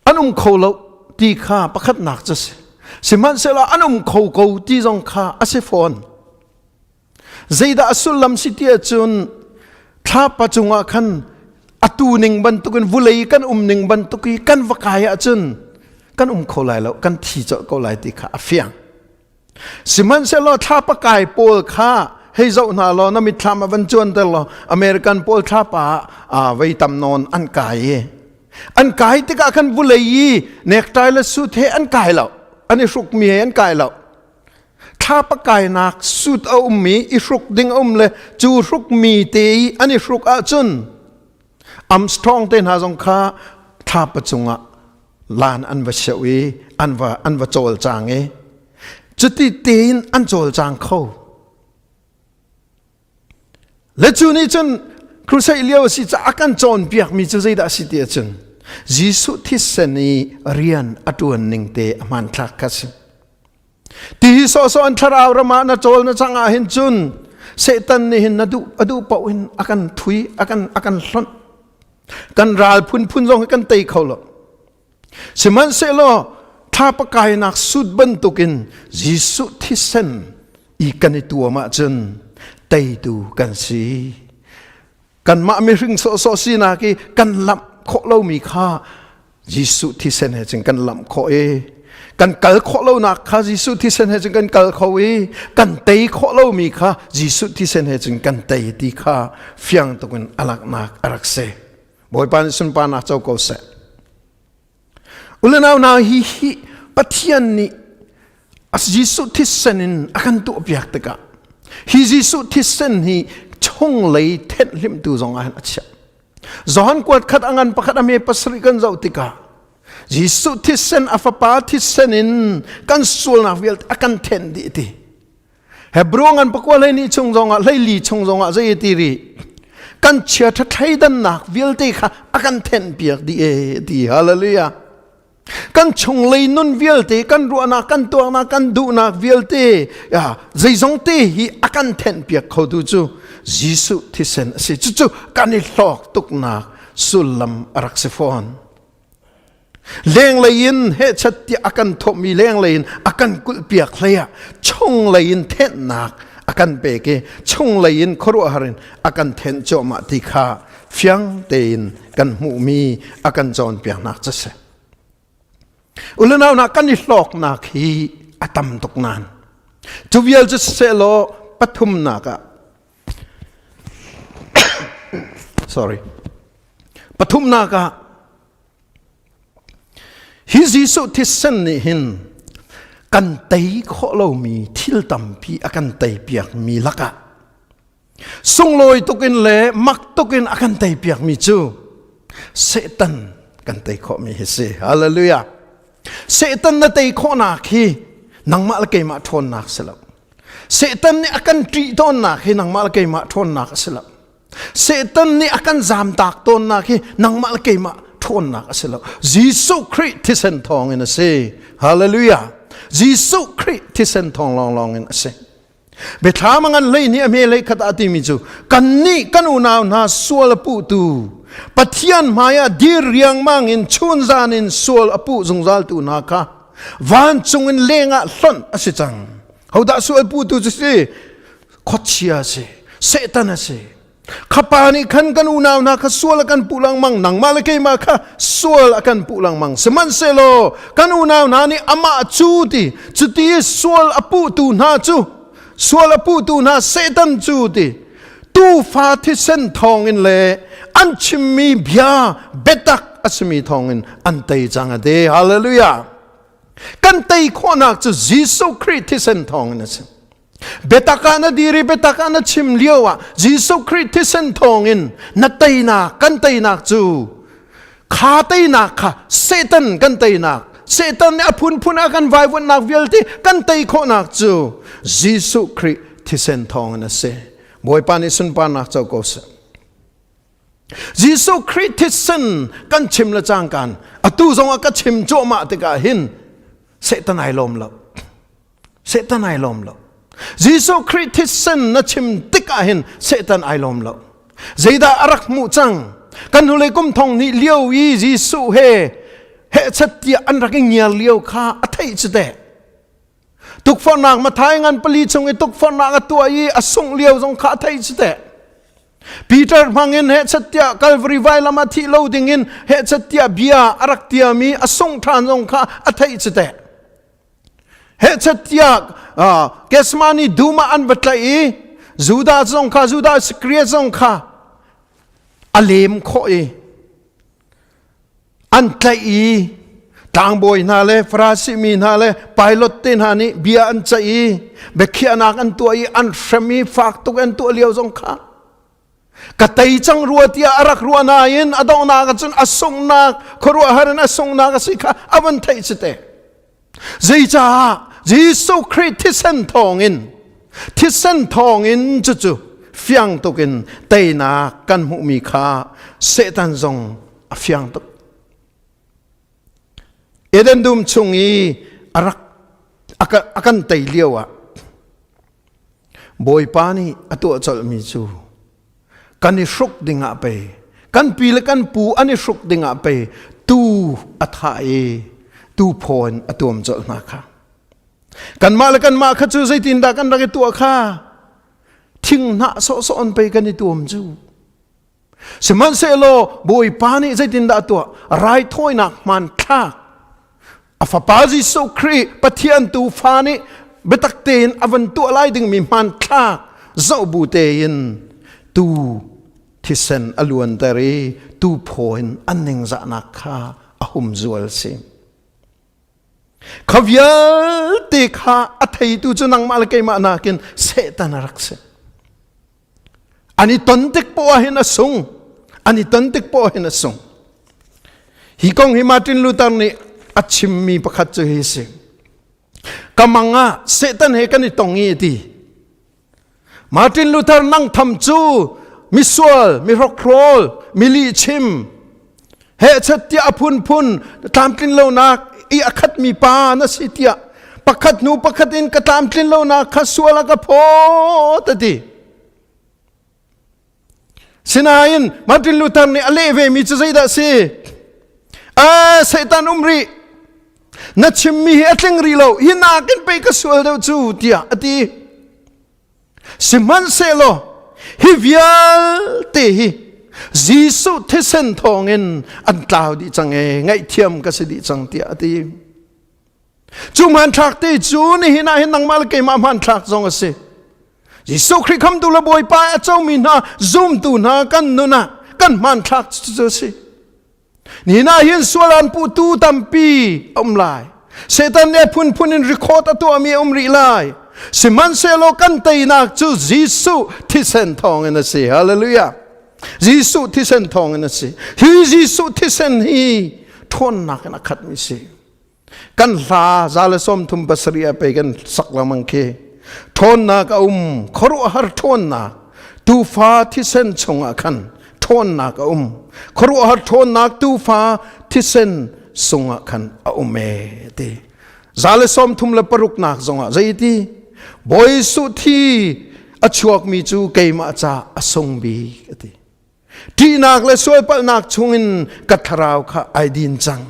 An um kho lo ti kha pakhatnak cu a si. Sihmanhsehlaw an um kho ko ti zong kha a si fawn. Zeidah a sullam si ti ahcun thlapa cungah khan atu ning bantukin vulei kan um ning bantuk i kan va kai ahcun kan um kho lai lo, kan thi colh ko lai ti kha a fiang. Sihmanhsehlaw thlapa kai pawl kha hei zoh hna law na mitthlam a van cuanter law American pawl thlapa ah vei tam nawn an kai i an kai tikah khan vulei i necktie le suit he an kai lo an i hrukmi he an kai lo thlapa kainak suit a ummi i hruk ding a um le cu hrukmi te i an i hruk ahcun Armstrong te hna zong kha thlapa cungah lan an va seuh i an va an va cawlcang i cuti tein an cawlcang kho le cu nih cun crusade lio a si caah a kan cawnpiakmi cu zeidah a si ti ahcun Jesuh thisen i rian a ṭuan ning te a hmanthlak kha si Ti hi sawhsawh an thlarau ram ah na cawl na cang ah hin cun Satan nih hin na duh a duh paoh in a kan thui a kan a kan hlonh kan ral phunphun zong hi kan tei kho lo sihmanhsehlaw thlapa kainak sut bantukin Jesuh thisen i kan i tuam ahcun teitu kan si kanmah mihring sawhsawh sinak i kan lamh khawh lomi kha Jesuh thisen he cun kan lamh khawh i kan kal khawh lonak kha Jesuh thisen he cun kan kal kho i kan tei khawh lomi kha Jesuh thisen he cun kan tei ti kha fiang tukin a laknak a rak si. Bawipa nih sunparnak co ko seh. Ulenau hna hi hi Pathian nih Jesuh thisen in a kan tuahpiak tikah hi Jesuh thisen hi chunglei thenhlimtu zong ah hin a chiah. Johan kuat khat a ngan pakhat a me pasarih kan zoh tikah Jesuh thisen a fapa thisen in kan sualnak vialte a kan thenh dih ti. Hebrew ngan pakua hlei ni chung zongah hleili chung zongah zei ti ri kan chia ṭha thleidannak vialte kha a kan thenh piak dih e ti hallelujah kan chunglei nun vialte kan ruahnak kan tuaknak kan duhnak vialte ya zeizong te hi a kan thenh piak khotu cu Jesuh thisen a si cucu kan i hlawk tuknak sullam a rak si fawn Lenglei in hehchat tiah a kan thawhmi lenglei in a kan kulhpiak hlei ah chunglei in thenhnak a kan pek i chunglei in khuaruahhar in a kan thenh cuahmah ti kha fiang tein kan hmuhmi a kan cawnpiaknak cu a si. Ulenau hna kan i hlawknak hi a tam tuk nain cu vial cu sisehlaw pathumnak ah sorry pathumnak ah Hi Jesuh thisen nih hin kan tei khawh lomi thil tampi a kan teipiakmi lakah sunglawi tukin le mak tukin a kan teipiakmi cu Satan kan tei khawhmi hi si. Hallelujah. Satan na tei khawhnak hi nangmah le keimah ṭhawnnak si lo. Satan nih a kan ṭih tawnnak hi nangmah le keimah ṭhawnnak a si lo. Satan nih a kan zamtak tawnnak hi nangmah le keimah ṭhawnnak a si lo. Jesuh Khrih thisen thawng in a si. Hallelujah. Jesuh Khrih thisen thawng lawnglawng in a si. Biathlam a ngan hlei nih a hme hlei khat ah timi cu kannih kan unau hna sual a puhtu Pathian hmaiah dir riangmang in chunzan in sual a puh zungzaltu hna kha vancung in lengah hlonh a si cang. Hodah sual puhtu cu si? Khuachia a si, Satan a si. Khapa nih khan kan unau hna kha sual a kan puh lengmang, nangmah le keimah kha sual a kan puh lengmang. Sihmanhsehlaw kan unau hna nih amah cu ti, cuti sual a puhtu hna cu, sual a puhtu hna Satan cu ti, tuufa thisen thawngin le an chimmi bia biatak a simi thawngin an tei cang a ti. Hallelujah! Kan tei khawhnak cu Jesuh Khrih thisen thawngin a si. Biatak ah na dir i biatak ah na chim lio ah Jesuh Khrih thisen thawngin na teinak kan teinak cu kha teinak kha Satan kan teinak Satan nih a phunphun a kan vaivuanhnak vialte kan tei khawhnak cu Jesuh Khrih thisen thawngin a si. Bawipa nih sunparnak co ko seh. Jesuh Khrih thisen kan chim le cangkan atu zong ah ka chim cuahmah tikah hin Satan ai lawm lo. Satan ai lawm lo. Jesuh Khrih thisen na chim tikah hin Satan ai lawm lo. Zeidah a rak hmuh cang? Kan hnulei kum thong hnih lio i Jesuh he hehchat tiah an rak i ngiar lio kha a theih cu teh. Tukforhnak Matthai ngan pali chung i tukforhnak a tuah i a sungh lio zong kha a theih cu teh. Peter hmangin hehchat tiah Calvary vailam ah thih lo dingin hehchat tiah bia a rak tiami a sungh ṭhan zong kha a theih cu teh. Hehchat tiah Gethsemane dum ah an va tlaih i Judah zong kha Judah Iskariot zong kha a lem khawh i an tlaih i tlangbawi hna le Farasi mi hna le pilot te hna nih bia an ceih i biakhiahnak an tuah i an hrem i fak tuk an tuah lio zong kha ka tei cang rua tiah a rak ruah nain a donghnak ahcun a sunghnak khuaruahhar in a sunghnak a si kha a van theih si te Zeicah Jesuh Khrih thisen thawngin thisen thawngin cucu fiang tukin teinak kan hmuhmi kha Satan zong a fiang tuk. Eden dum chung i a rak a kan tei lio ah Bawipa nih a tuah colhmi cu kan i hruk dingah pei kan pi le kan pu an i hruk dingah pei tu a thah i tu phaw in a tuam colh hna kha kanmah le kanmah kha cu zeitindah kan rak i tuah kha thinghnah sawhsawh an pei kan i tuam cu Sihmanhsehlaw Bawipa nih zeitindah a tuah? Raithawinak hmanthlak a fapa Jesuh Khrih Pathian tuufa nih biatak tein a van tuah lai dingmi hmanthlak zoh bu tein tuu thisen a luanter i tuu phaw in an ningzahnak kha a humzual si. Kha vialte kha a theitu cu nangmah le keimah nakin Satan a rak si. An i ton tik poah hin a sung. An i ton tik poah hin a sung. Hi kong hi Martin Luther nih a chimmi pakhat cu hi si. Ka mang ah Satan he kan i tong i ti. Martin Luther nang tham cu misual, mi hrokhrawl, mi lihchim, hehchet tiah a phunphun tlamtlin lonak i a khatmi pa na si tiah pakhat hnu pakhat in ka tlamtlin lonak kha sual a ka phawt a ti. Sinain Martin Luther nih a leh vemi cu zeidah si? A Satan um rih. Na chimmi hi a tling rih lo. Hi nakin pei ka sual deuh cu tiah a ti. Sihmanhsehlaw hi vialte hi Jesuh thisen thawngin an tlau dih cang e ngaihthiam ka si dih cang tiah a ti. Cu hmanthlak te cu nihin ah hin nangmah le keimah hmanthlak zong a si. Jesuh Khrih khamtu le Bawipa a comi hna zumtu hna kan nun ah kan hmanthlak cu a si. Nihin ah hin sual an puhtu tampi a um lai. Satan nih a phunphun in record a tuahmi a um rih lai. Sihmanhsehlaw kan teinak cu Jesuh thisen thawngin a si. Hallelujah. Jesuh thisen thawngin a si. Hi Jesuh thisen hi ṭhawnnak in a khatmi si. Kan hla za le 37 ah pei kan sak lengmang khi. Ṭhawnnak a um, khuaruahhar ṭhawnnak. Tuufa thisen chungah khan ṭhawnnak a um. Khuaruahhar ṭhawnnak tuufa thisen sungah khan a um ee ti. Za le 36 nak zongah zeiti? Bawi Jesuh thi a chuakmi cu keimah ca a sung bik a ti. Ṭihnak le sualpalhnak chungin ka thlarau kha ai din cang.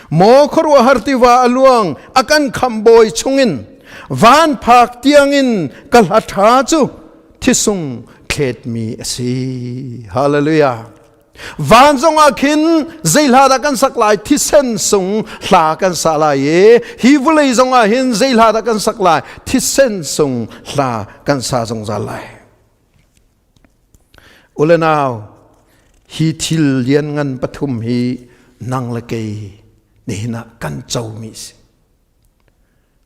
Maw khuaruahhar tiva a luang a kan khamhbawi chungin van phak tiangin ka hla ṭha cu thisung thletmi a si. Hallelujah. Van zongah khin zei hla dah kan sak lai thisen sung hla kan sa lai i hi vawlei zongah hin zei hla dah kan sak lai thisen sung hla kan sa zungzal lai. U le nau, hi thil lianngan pathum hi nang le kei nihin ah kan comi si.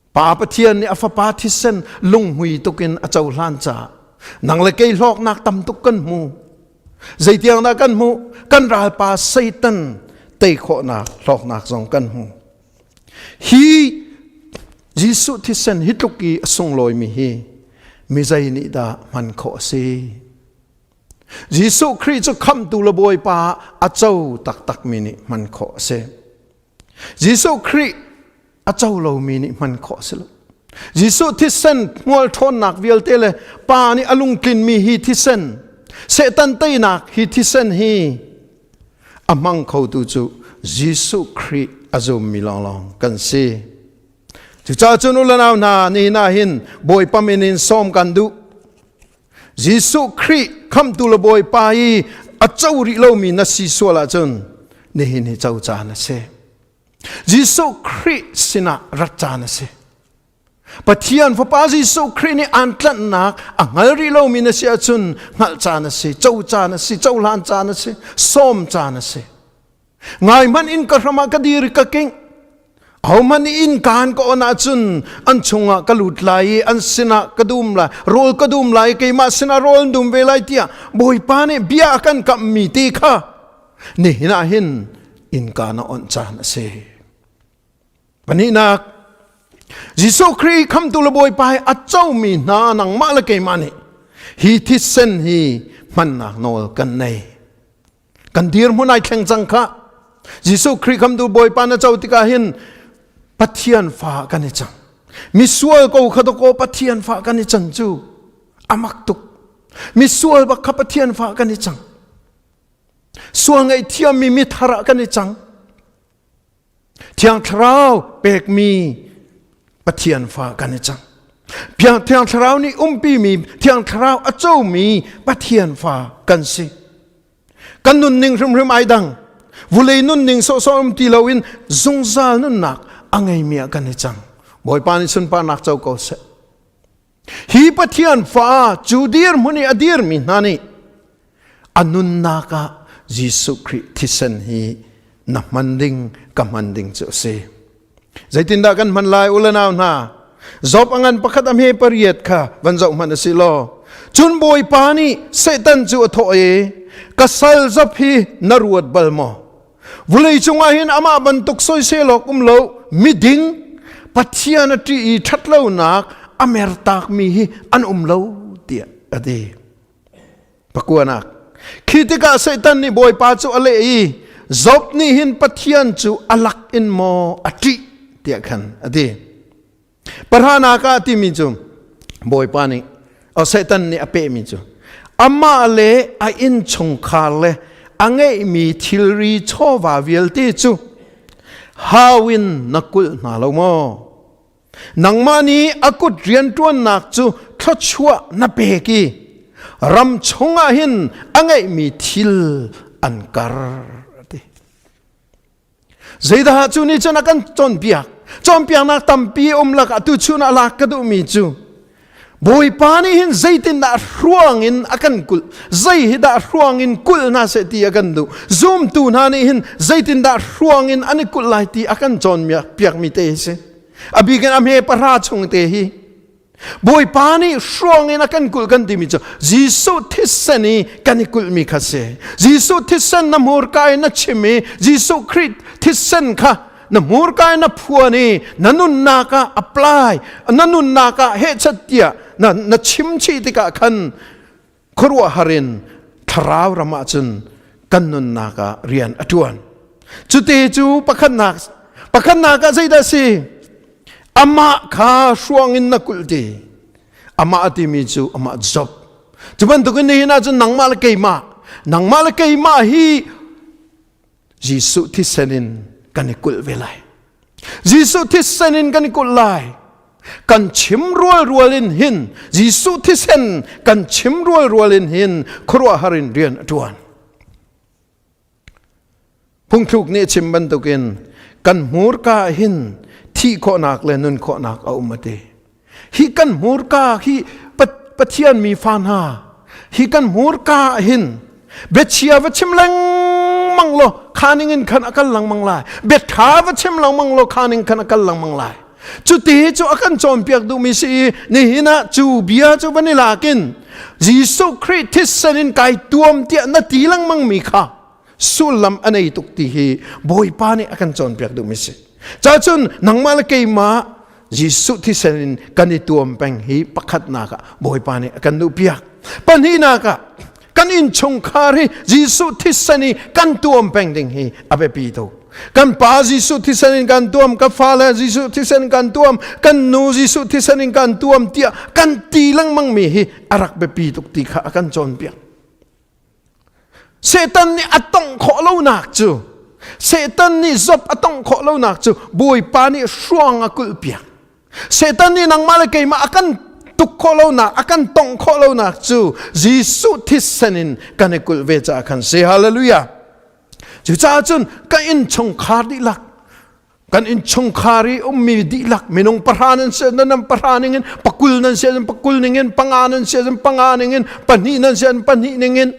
Pa Pathian nih a fapa thisen lunghmui tukin a cohlan caah nang le kei hlawknak tam tuk kan hmu. Zeitiang dah kan hmuh? Kan ralpa Satan tei khawhnak hlawknak zong kan hmu. Hi Jesuh thisen hi tluk i a sunglawimi hi mi zei nih dah hman khawh a si? Jesuh Khrih cu khamhtu le Bawipa a co taktakmi nih hman khawh a si. Jesuh Khrih a co lomi nih hman khawh a si lo. Jesuh thisen hmual ṭhawnnak vialte le Pa nih a lungtlinmi hi thisen, Satan teinak hi thisen hi a hmang khotu cu Jesuh Khrih a zummi lawnglawng kan si. Cucaah cun u le nau hna, nihin ah hin Bawipa min in sawm kan duh. Jesuh Khrih khamhtu le Bawipa i a co rih lomi na si sual ahcun nihin hi co caan a si. Jesuh Khrih sinah rat caan a si. Pathian Fapa Jesuh Khrih nih aan tlanhnak a hngal rih lomi na si ahcun hngalh caan a si, co caan a si, cohlan caan a si, sawm caan a si. Ngai hmanh in ka hram ah ka dir i ka kingh. Ahohmanh nih inn kaan ka on ahcun an chungah ka lut lai i an sinah ka dum lai, rawl ka dum lai i keimah sinah rawl an dum ve lai tiah Bawipa nih bia a kan kamhmi ti kha nihin ah hin innka na onh caan a si. Pahnihnak, Jesuh Khrih khamtu le Bawipa hi a comi hna nangmah le keimah nih hi thisen hi hmannak nawl kan nei. Kan dirhmun ai thleng cang kha. Jesuh Khrih khamtu Bawipa na co tikah hin Pathian fa kan i cang. Misual ko kha dakaw Pathian fa kan i can cu amak tuk. Misual bak kha Pathian fa kan i cang. Sual ngaihthiammi mithar ah kan i cang. Thiang Thlarau pekmi Pathian fa kan i cang. Thiang Thlarau nih umpimi, Thiang Thlarau a comi Pathian fa kan si. Kan nunning hrimhrim ai dang. Vulei nunning sawhsawh um ti loin zungzal nunnak a ngeimi ah kan i cang. Bawipa nih sunparnak co ko seh. Hi Pathian fa cu dirhmun i a dirmi hna nih a nunnak ah Jesuh Khrih thisen hi na hman ding ka hman ding cu a si. Zeitindah kan hman lai u le nau hna? Job a ngan pakhat a hme pariat kha van zoh hmanh a si law. Cun Bawipa nih Satan cu a thawh i ka sal Job hi na ruat bal maw? Vulei cungah hin amah bantuk soisel awk um lo miding Pathian a ṭih i ṭhatlonak a mertakmi hi an um lo tiah a ti. Pakuanak. Khi tikah Satan nih Bawipa cu a leh i Job nih hin Pathian cu a lak in maw a ṭih tiah khan a ti. Pahranak ah timi cu Bawipa nih o Satan nih a pehmi cu amah le a innchungkhar le a ngeihmi thilri chawva vialte cu hau in na kulh hna lo maw? Nangmah nih a kut rianṭuannak cu thluachuah na pek i ram chungah hin a ngeihmi thil an kar ti. Zeidah cu nih cun a kan cawnpiak? Cawnpiaknak tampi um lakah tuchun ah lak ka duhmi cu Bawipa nih hin zeitindah hruang in a kan kulh zei hi dah hruang in kulh hna seh ti a kan duh zumtu hna nih hin zeitindah hruang in an i kulh lai ti a kan cawnpiakmi te hi si a bik in a hme pahra chung te hi Bawipa nih hruang in a kan kulh kan timi cu Jesuh thisen i kan i kulhmi kha si. Jesuh thisen na hmurka in na chim i Jesuh Khrih thisen kha na hmurka in na phuan i na nunnak ah apply na nunnak ah hehchat tiah na, na chim chih tikah khan khuaruahhar in thlarau ram ah cun kan nunnak ah rian a ṭuan. Cute cu pakhatnak pakhatnak ah zeidah si? Amah kha hruang in na kulh ti. Amah a timi cu amah Job. Cu bantukin nihin ah cun nangmah le keimah, nangmah le keimah hi Jesuh thisen in kan i kulh ve lai. Jesuh thisen in kan i kulh lai. Kan chim rual rual in hin Jesuh thisen kan chim rual rual in hin khuaruahhar in rian a ṭuan. Phungthluk nih a chim bantukin kan hmurka hin thih khawhnak le nun khawhnak a um a ti. Hi kan hmurka hi Pathian mi fa hna hi kan hmurka hin biachia va chim lengmang law kha ning in khan a kal lengmang lai bia ṭha va chim lengmang law kha ning khan a kal lengmang lai cuti cu a kan cawnpiak duhmi si i nihin ah cu bia cu van i lakin Jesuh Khrih thisen in kai tuam tiah na ti lengmang mi kha sullam a nei tuk ti hi Bawipa nih a kan cawnpiak duhmi si. Cacun nangmah le keimah Jesuh thisen in kan i tuam peng hi pakhatnak ah Bawipa nih a kan duhpiak. Pahnihnak ah. Kan innchungkhar hi Jesuh thisen i kan tuam peng ding hi a biapi tuk. Kan pa Jesuh thisen in kan tuam, ka fale Jesuh thisen in kan tuam, kan nu Jesuh thisen in kan tuam tiah kan ti lengmang mi hi a rak biapi tuk ti kha a kan cawnpiak. Satan nih a tongh khawh lonak cu Satan nih Job a tongh khawh lonak cu Bawipa nih hruang a kulhpiak. Satan nih nangmah le keimah a kan tuk khawh lonak, a kan tongh khawh lonak cu Jesuh thisen in kan i kulh ve caah khan si. Hallelujah. Cucaah cun ka innchungkhar dihlak kan innchungkhar i ummi dihlak minung pahra nan si nan nan pahra ningin pakul nan si ahcun pakul ningin panga nan si ahcun panga ningin pahnih nan si ahcun pahnih ningin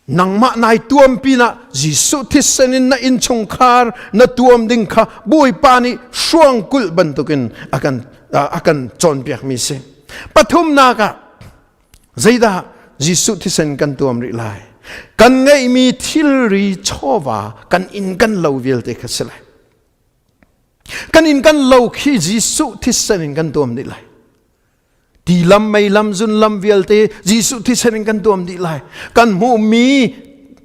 nangmah nai tuam pinah Jesuh thisen in na innchungkhar na tuam ding kha Bawipa nih hruang kulh bantukin a kan a kan cawnpiakmi si. Pathumnak ah Zeidah Jesuh thisen kan tuam rih lai? Kan ngeihmi thilri chawva kan inn kan lo vialte kha si lai. Kan inn kan lo khi Jesuh thisen in kan tuam dih lai. Ti lam, mei lam, zun lam vialte Jesuh thisen in kan tuam dih lai. Kan hmuhmi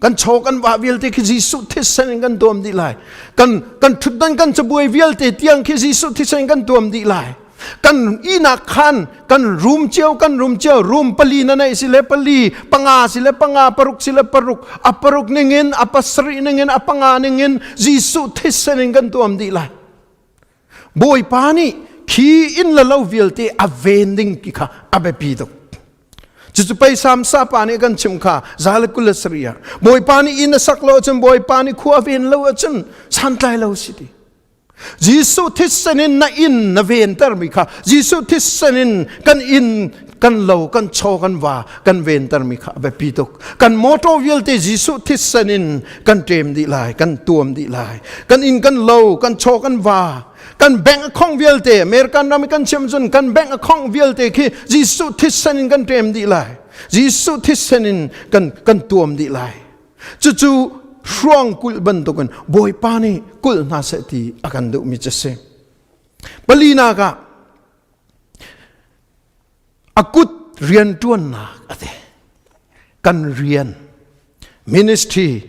kan chaw kan va vialte khi Jesuh thisen in kan tuam dih lai. Kan kan thutdan kan cabuai vialte tiang khi Jesuh thisen in kan tuam dih lai. Kan ihnak khan kan room cio kan room cio room pali na neih si le pali panga si le panga paruk si le paruk a paruk ningin a pasarih ningin a panga ningin Jesuh thisen in kan tuam dih lai. Bawipa nih khi inn le lo vialte a ven ding ti kha a biapi tuk. Cucu pei Sam sapa nih kan chim kha za le 27 ah Bawipa nih inn a sak lo ahcun Bawipa nih khua ven lo ahcun santlai lo si ti. Jesuh thisen in na inn na ventermi kha Jesuh thisen in kan inn kan lo kan chaw kan va kan ventermi kha a biapi tuk. Kan motor vialte Jesuh thisen in kan ṭem dih lai, kan tuam dih lai. Kan inn kan lo, kan chaw kan va, kan bank account vialte American ram i kan chim cun kan bank account vialte khi Jesuh thisen in kan ṭem dih lai. Jesuh thisen in kan kan tuam dih lai. Cucu hruang kulh bantukin Bawipa nih kulh hna seh ti a kan duhmi cu si. Palinak ah a kut rianṭuannak a ti. Kan rian ministry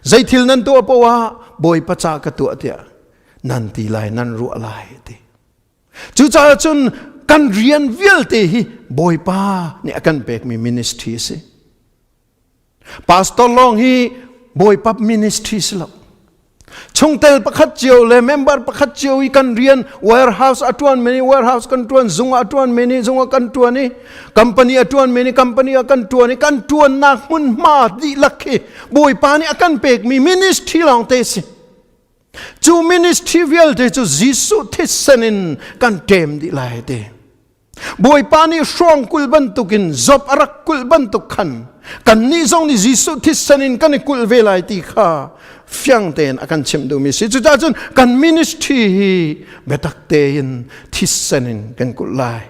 zeithil nan tuah poah ah Bawipa ca ka tuah tiah nan ti lai nan ruah lai ti. Cucaah cun kan rian vialte hi Bawipa nih a kan pekmi ministry a si. Pastor lawng hi Bawipa ministry si lo. Chungtel pakhat cio le member pakhat cio i kan rian warehouse a tuan many warehouse kan tuan zung a tuan many zung a kan tuan i company a tuan many company a kan tuan i kan tuannak hmunhma dihlak khi Bawipa nih a kan pekmi ministry lawng te si. Cu ministry vialte cu Jesuh thisen in kan ṭem dih lai te. Bawipa nih hrawng kulh bantukin Job a rak kulh bantuk khan kannih zong nih Jesuh thisen in kan i kulh ve lai ti kha fiang tein a kan chimh duhmi si. Cucaah cun kan ministry hi biatak tein thisen in kan kulh lai.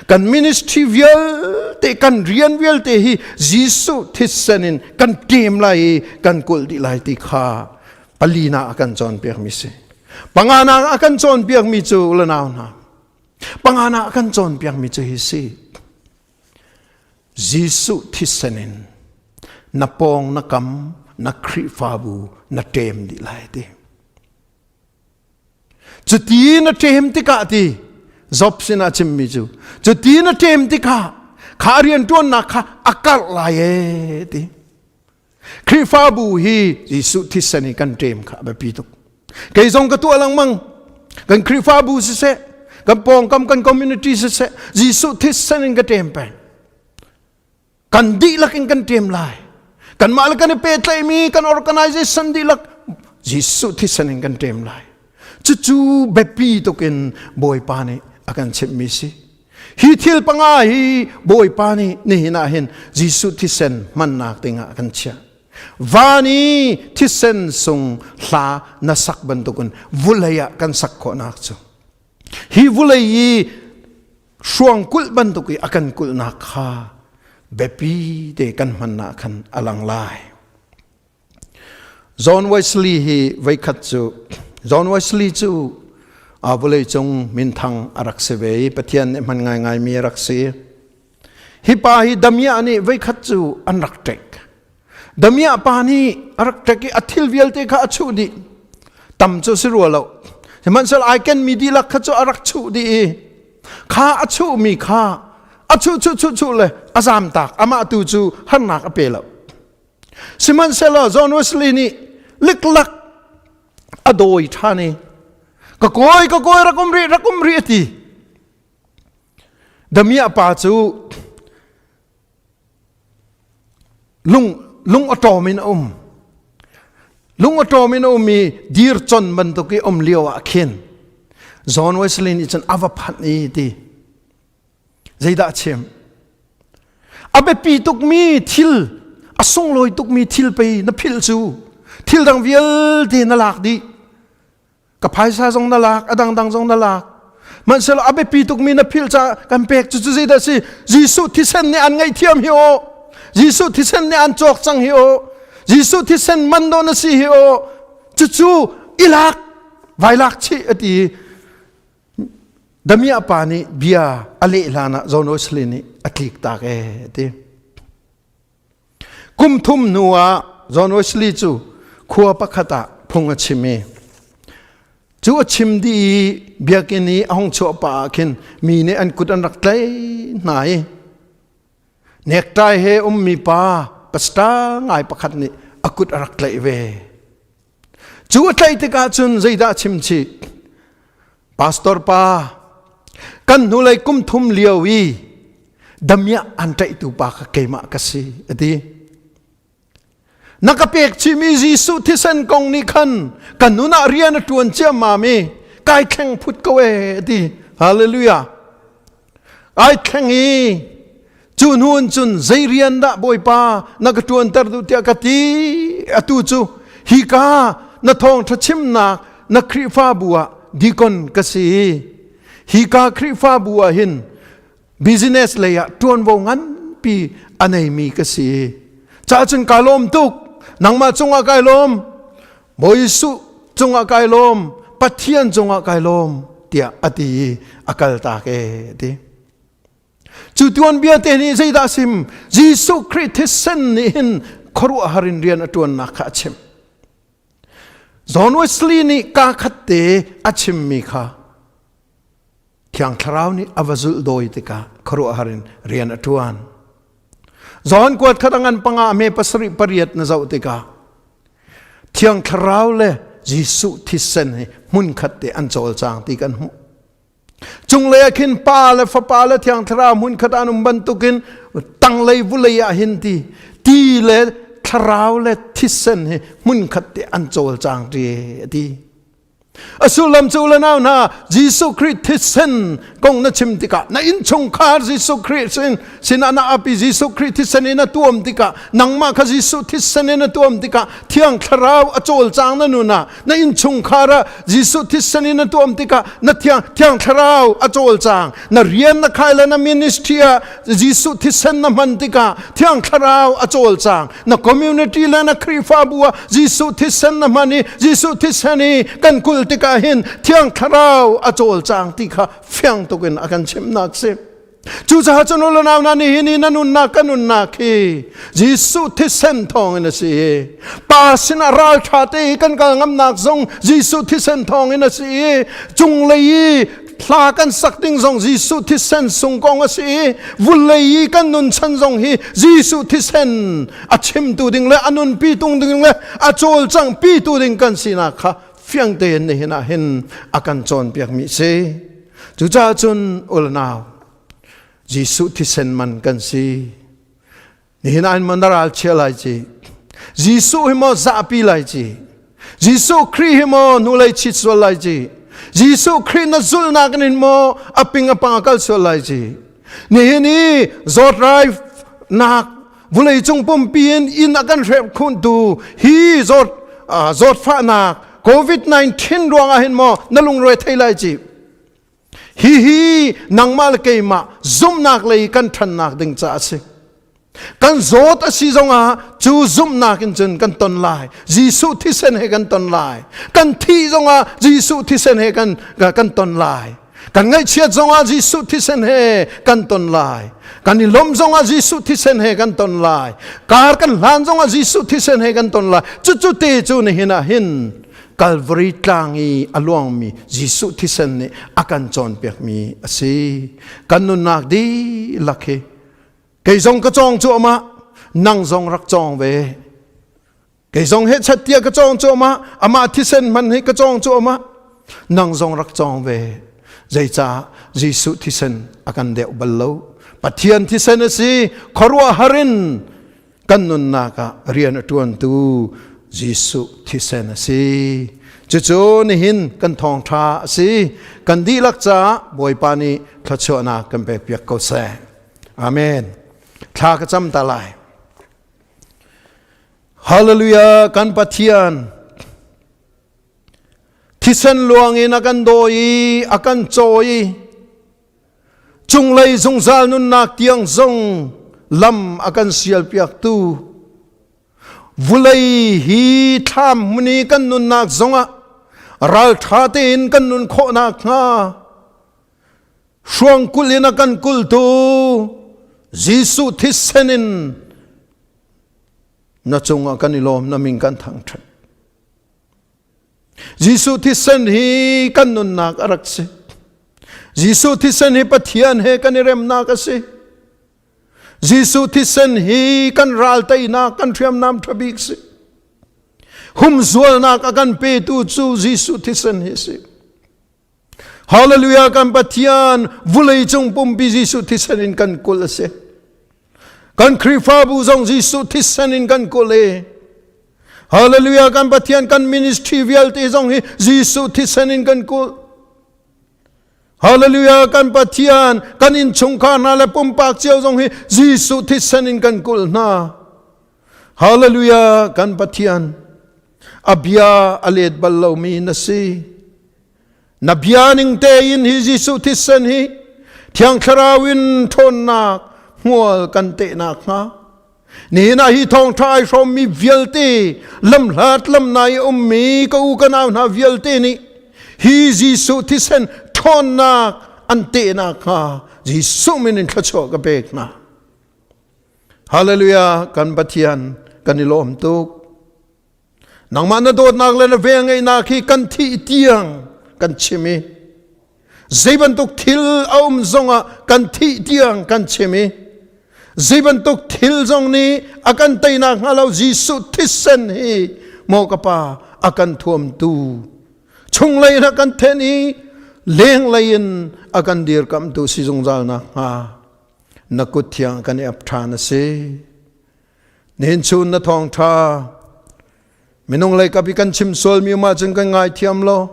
Kan ministry vialte, kan rian vialte hi Jesuh thisen in kan ṭem lai i kan kulh dih lai ti kha palina a kan cawnpiakmi si. Pangana a kan cawnpiakmi cu u le nau hna, Pangana a kan cawnpiakmi cu hi si. Jesuh thisen in na pawng na kam na Khrihfabu na ṭem dih lai ti. Cuti na ṭem tikah ti Job sinah chimmi cu cuti na ṭem tikah kha rianṭuannak kha a karh lai ee ti. Khrihfabu hi Jesuh thisen i kan ṭem kha a biapi tuk. Kei zong ka tuah lengmang. Kan Khrihfabu siseh, kan pawngkam kan community siseh, Jesuh thisen in ka ṭem peng. Kan dihlak in kan ṭem lai. Kanmah le kan i pehtlaihmi kan organization dihlak Jesuh thisen in kan ṭem lai. Cucu biapi tuk in Bawipa nih a kan chimhmi si. Hi thil panga hi Bawipa nih nihin ah hin Jesuh thisen hmannak dingah a kan chiah. Van i thisen sung hla na sak bantukin vulei ah kan sak khawhnak cu hi vulei i hruang kulh bantuk i a kan kulhnak kha biapi te kan hmannak khan a lang lai. John Wesley hi voikhat cu John Wesley cu vawleicung minthang a rak si ve i Pathian nih hman ngaingaimi a rak si. Hi pa hi damiah nih voikhat cu an rak ṭek. Damiah pa nih a rak ṭek i a thil vialte kha a chuh dih. Tam cu si rua lo. Sihmanhsehlaw ai kenmi dihlak kha cu a rak chuh dih i kha a chuhmi kha a chuh chuh chuh chuh le a zamtak amah tu cu harnak a pe lo. Sihmanhsehlaw John Wesley nih liklak a dawi ṭhan i ka kawi ka kawi rak um rih rak um rih a ti. Damiah pa cu lung lung a ṭawm in a um. Lung a ṭawm in a um i dir con bantuk i um lio ah khin John Wesley nih cun a va phanh i ti. Zeidah a chim? A biapi tukmi thil, a sunglawi tukmi thil pei na philh cu thil dang vialte na lak dih. Ka phaisa zong na lak, a dangdang zong na lak. Hmanhsehlaw a biapi tukmi na philh caah kan pek cu cu zeidah si? Jesuh thisen nih an ngaihthiam hi aw. Jesuh thisen nih an cawk cang hi aw. Jesuh thisen man do na si hi aw. Cucu i lak, vai lak chih a ti. Damiah pa nih bia a leh hlan ah John Wesley nih a tlik tak ee a ti. Kum thum hnu ah John Wesley cu khua pakhat ah phung a chim i cu a chim dih i biakinn i a hung chuah pah ah khin mi nih an kut an rak tlaih hna i necktie he ummi pa pastor ngai pakhat nih a kut a rak tlaih ve. Cu a tlaih tikah cun zeidah a chim chih? Pastor pa, kan hnulei kum thum lio i damiah an ṭaihtu pa kha keimah ka si, a ti. Na ka pek chihmi Jesuh thisen kong nih khan ka nun ah rian a ṭuan ciammam i kai thleng phut ko ee, a ti. Hallelujah. Ai thleng i cu hnu in cun zei rian dah Bawipa na ka ṭuanter duh tiah ka ti. Atu cu hika na thawngṭha chimnak na Khrihfabu ah deacon ka si. Hika Khrihfabu ah hin business lei ah ṭuanvo nganpi a neimi ka si. Ca cun kai lawm tuk. Nangmah cungah kai lawm. Bawi Jesuh cungah kai lawm, Pathian cungah kai lawm tiah a ti i a kaltak e ti. Cu tuanbia te nih zeidah a sim? Jesuh Khrih thisen nih hin khuaruahhar in rian a ṭuannak kha a chim. John Wesley nih kaa khat te a chimmi kha Thiang Thlarau nih a va zulh dawi tikah khuaruahhar in rian a ṭuan. John kuat khat a ngan panga me pasarih pariat na zoh tikah Thiang Thlarau le Jesuh thisen hi hmunkhat te an cawlcang ti kan hmuh. Cunglei ah khin Pa le Fapa le Thiang Thlarau hmunkhat an um bantukin tanglei vulei ah hin ti ti le Thlarau le thisen hi hmunkhat te an cawlcang ti a ti. A sullam cu le nau hna Jesuh Khrih thisen kong na chim tikah na innchungkhar Jesuh Khrih sin sinah na api Jesuh Khrih thisen in a tuam tikah nangmah kha Jesuh thisen in a tuam tikah Thiang Thlarau a cawlcang na nun ah na innchungkhar ah Jesuh thisen in a tuam tikah na Thiang Thiang Thlarau a cawlcang na rian na khai le na ministry ah Jesuh thisen na hman tikah Thiang Thlarau a cawlcang na community le na Khrihfabu ah Jesuh thisen na hman i Jesuh thisen i kan kul tikah hin Thiang Thlarau a cawlcang ti kha fiang tuk in a kan chimnak si. Cucaah cun u le nau hna nihin i na nunnak ka nunnak hi Jesuh thisen thawng in a si i Pa sinah ralṭha te i kan kal ngamnak zong Jesuh thisen thawng in a si i cunglei i hla kan sak ding zong Jesuh thisen sung kong a si i vulei i kan nun chan zong hi Jesuh thisen a chimtu ding le a nunpi tung ding le a cawlcangh pitu ding kan sinak kha fiang tein nihin ah hin a kan cawnpiak mi si. Cucaah cun ulnau Jesuh thisen man kan si. Nihin ah maw na ral chia lai ci? Jesuh hi maw zahpi lai ci? Jesuh Khrih hi maw hnulei chit sual lai ci? Jesuh Khrih na zulhnak in maw a ping a pang a kal sual lai ci? Nihin i zawtrai nak vulei cung pumpi in inn a kan hrep khuntu hi zawt zawtfahnak COVID-19 ruangah hin maw na lungre thei lai ci? Hihi nangmah le keimah zumhnak lei kan ṭhannak ding caah a si. Kan zawt a si zongah cu zumhnak in cun kan ton lai. Jesuh thisen he kan ton lai. Kan thih zongah Jesuh thisen he kan, kan ton lai. Kan ngaihchiat zongah Jesuh thisen he kan ton lai. Kan i lawm zongah Jesuh thisen he kan ton lai. Kar kan hlan zongah Jesuh thisen he kan ton lai. Cucu te cu nihin ah hin Calvary tlang i a luangmi Jesuh thisen nih a kan cawnpiakmi a si. Kan nunnak dihlak hi kei zong ka cawng cuahmah, nang zong rak cawng ve. Kei zong he chat tiah ka cawng cuahmah, amah thisen hman hi ka cawng cuahmah. Nang zong rak cawng ve. Zeicah Jesuh thisen a kan deuh bal lo. Pathian thisen a si, khuaruahhar in kan nunnak ah rian a ṭuantu Jesuh thisen a si. Cucu nihin kan thawngṭha a si. Kan dihlak caah Bawipa nih thluachuahnak kan pekpiak ko seh. Amen. Thla ka cam ta lai. Hallelujah kan Pathian thisen luang in a kan dawi i a kan cawi cunglei zungzal nunnak tiang zong lam a kan sialpiaktu vulei hi thlam hmun i kan nunnak zongah ralṭha tein kan nun khawhnak hnga hruangkulh in a kan kultu Jesuh thisen in na cungah kan i lawm na min kan thangṭhat Jesuh thisen hi kan nunnak a rak si Jesuh thisen hi Pathian he kan i remnak a si Jesuh thisen hi kan ral teinak kan hriamnam ṭha bik si humzualnak a kan petu cu Jesuh thisen hi si Hallelujah kan Pathian vulei cung pumpi Jesuh thisen in kan kulh a si. Kan Khrihfabu zong Jesuh thisen in kan kulh e. Hallelujah kan Pathian kan ministry vialte zong hi Jesuh thisen in kan kulh. Hallelujah kan Pathian kan innchungkhar hna le pumpak cio zong hi Jesuh thisen in kan kulh hna. Hallelujah kan Pathian a bia a let bal lomi na si. Na bia ning tein hi Jesuh thisen hi Thiang Thlarau in ṭhawnnak hmual kan tehnak hnga. Nihin ah hi thawngṭha ai hrawmmi vialte lamhlat lamnai i ummi ka u ka nau hna vialte nih hi Jesuh thisen ṭhawnnak an tehnak hnga Jesuh min in thluachuah ka pek hna. Hallelujah kan Pathian kan i lawm tuk. Nangmah na dawtnak le na velngeihnak hi kan thih tiang kan chim i zei bantuk thil a um zongah kan thih tiang kan chim i zei bantuk thil zong nih a kan teinak hnga lo Jesuh thisen hi maw ka pa a kan thuamtu chunglei in a kan then i lenglei in a kan dirkamhtu si zungzal nak hnga na kut thiang kan i ap ṭhan a si. Nihin chun na thawngṭha minung lei kap i kan chim sualmi um ahcun kan ngaithiam law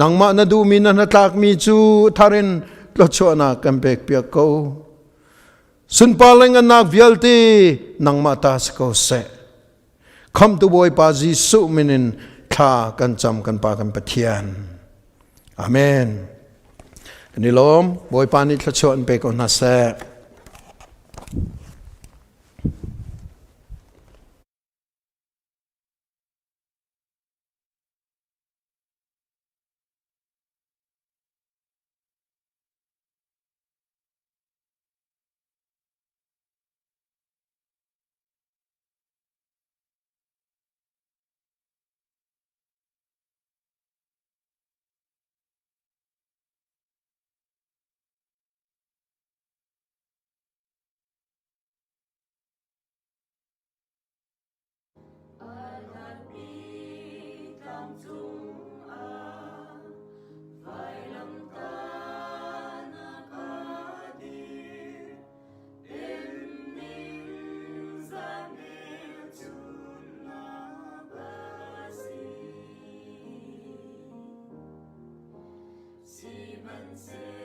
nangmah na duhmi na hnatlakmi cu thar in thluachuahnak kan pekpiak ko. Sunpar le ngannak vialte nangmah ta si ko seh. Khamtu Bawipa Jesuh min in thla kan cam kan Pa kan Pathian. Amen. Kan i lawm. Bawipa nih thluachuah in pe ko hna seh. Sihmanhsehlaw.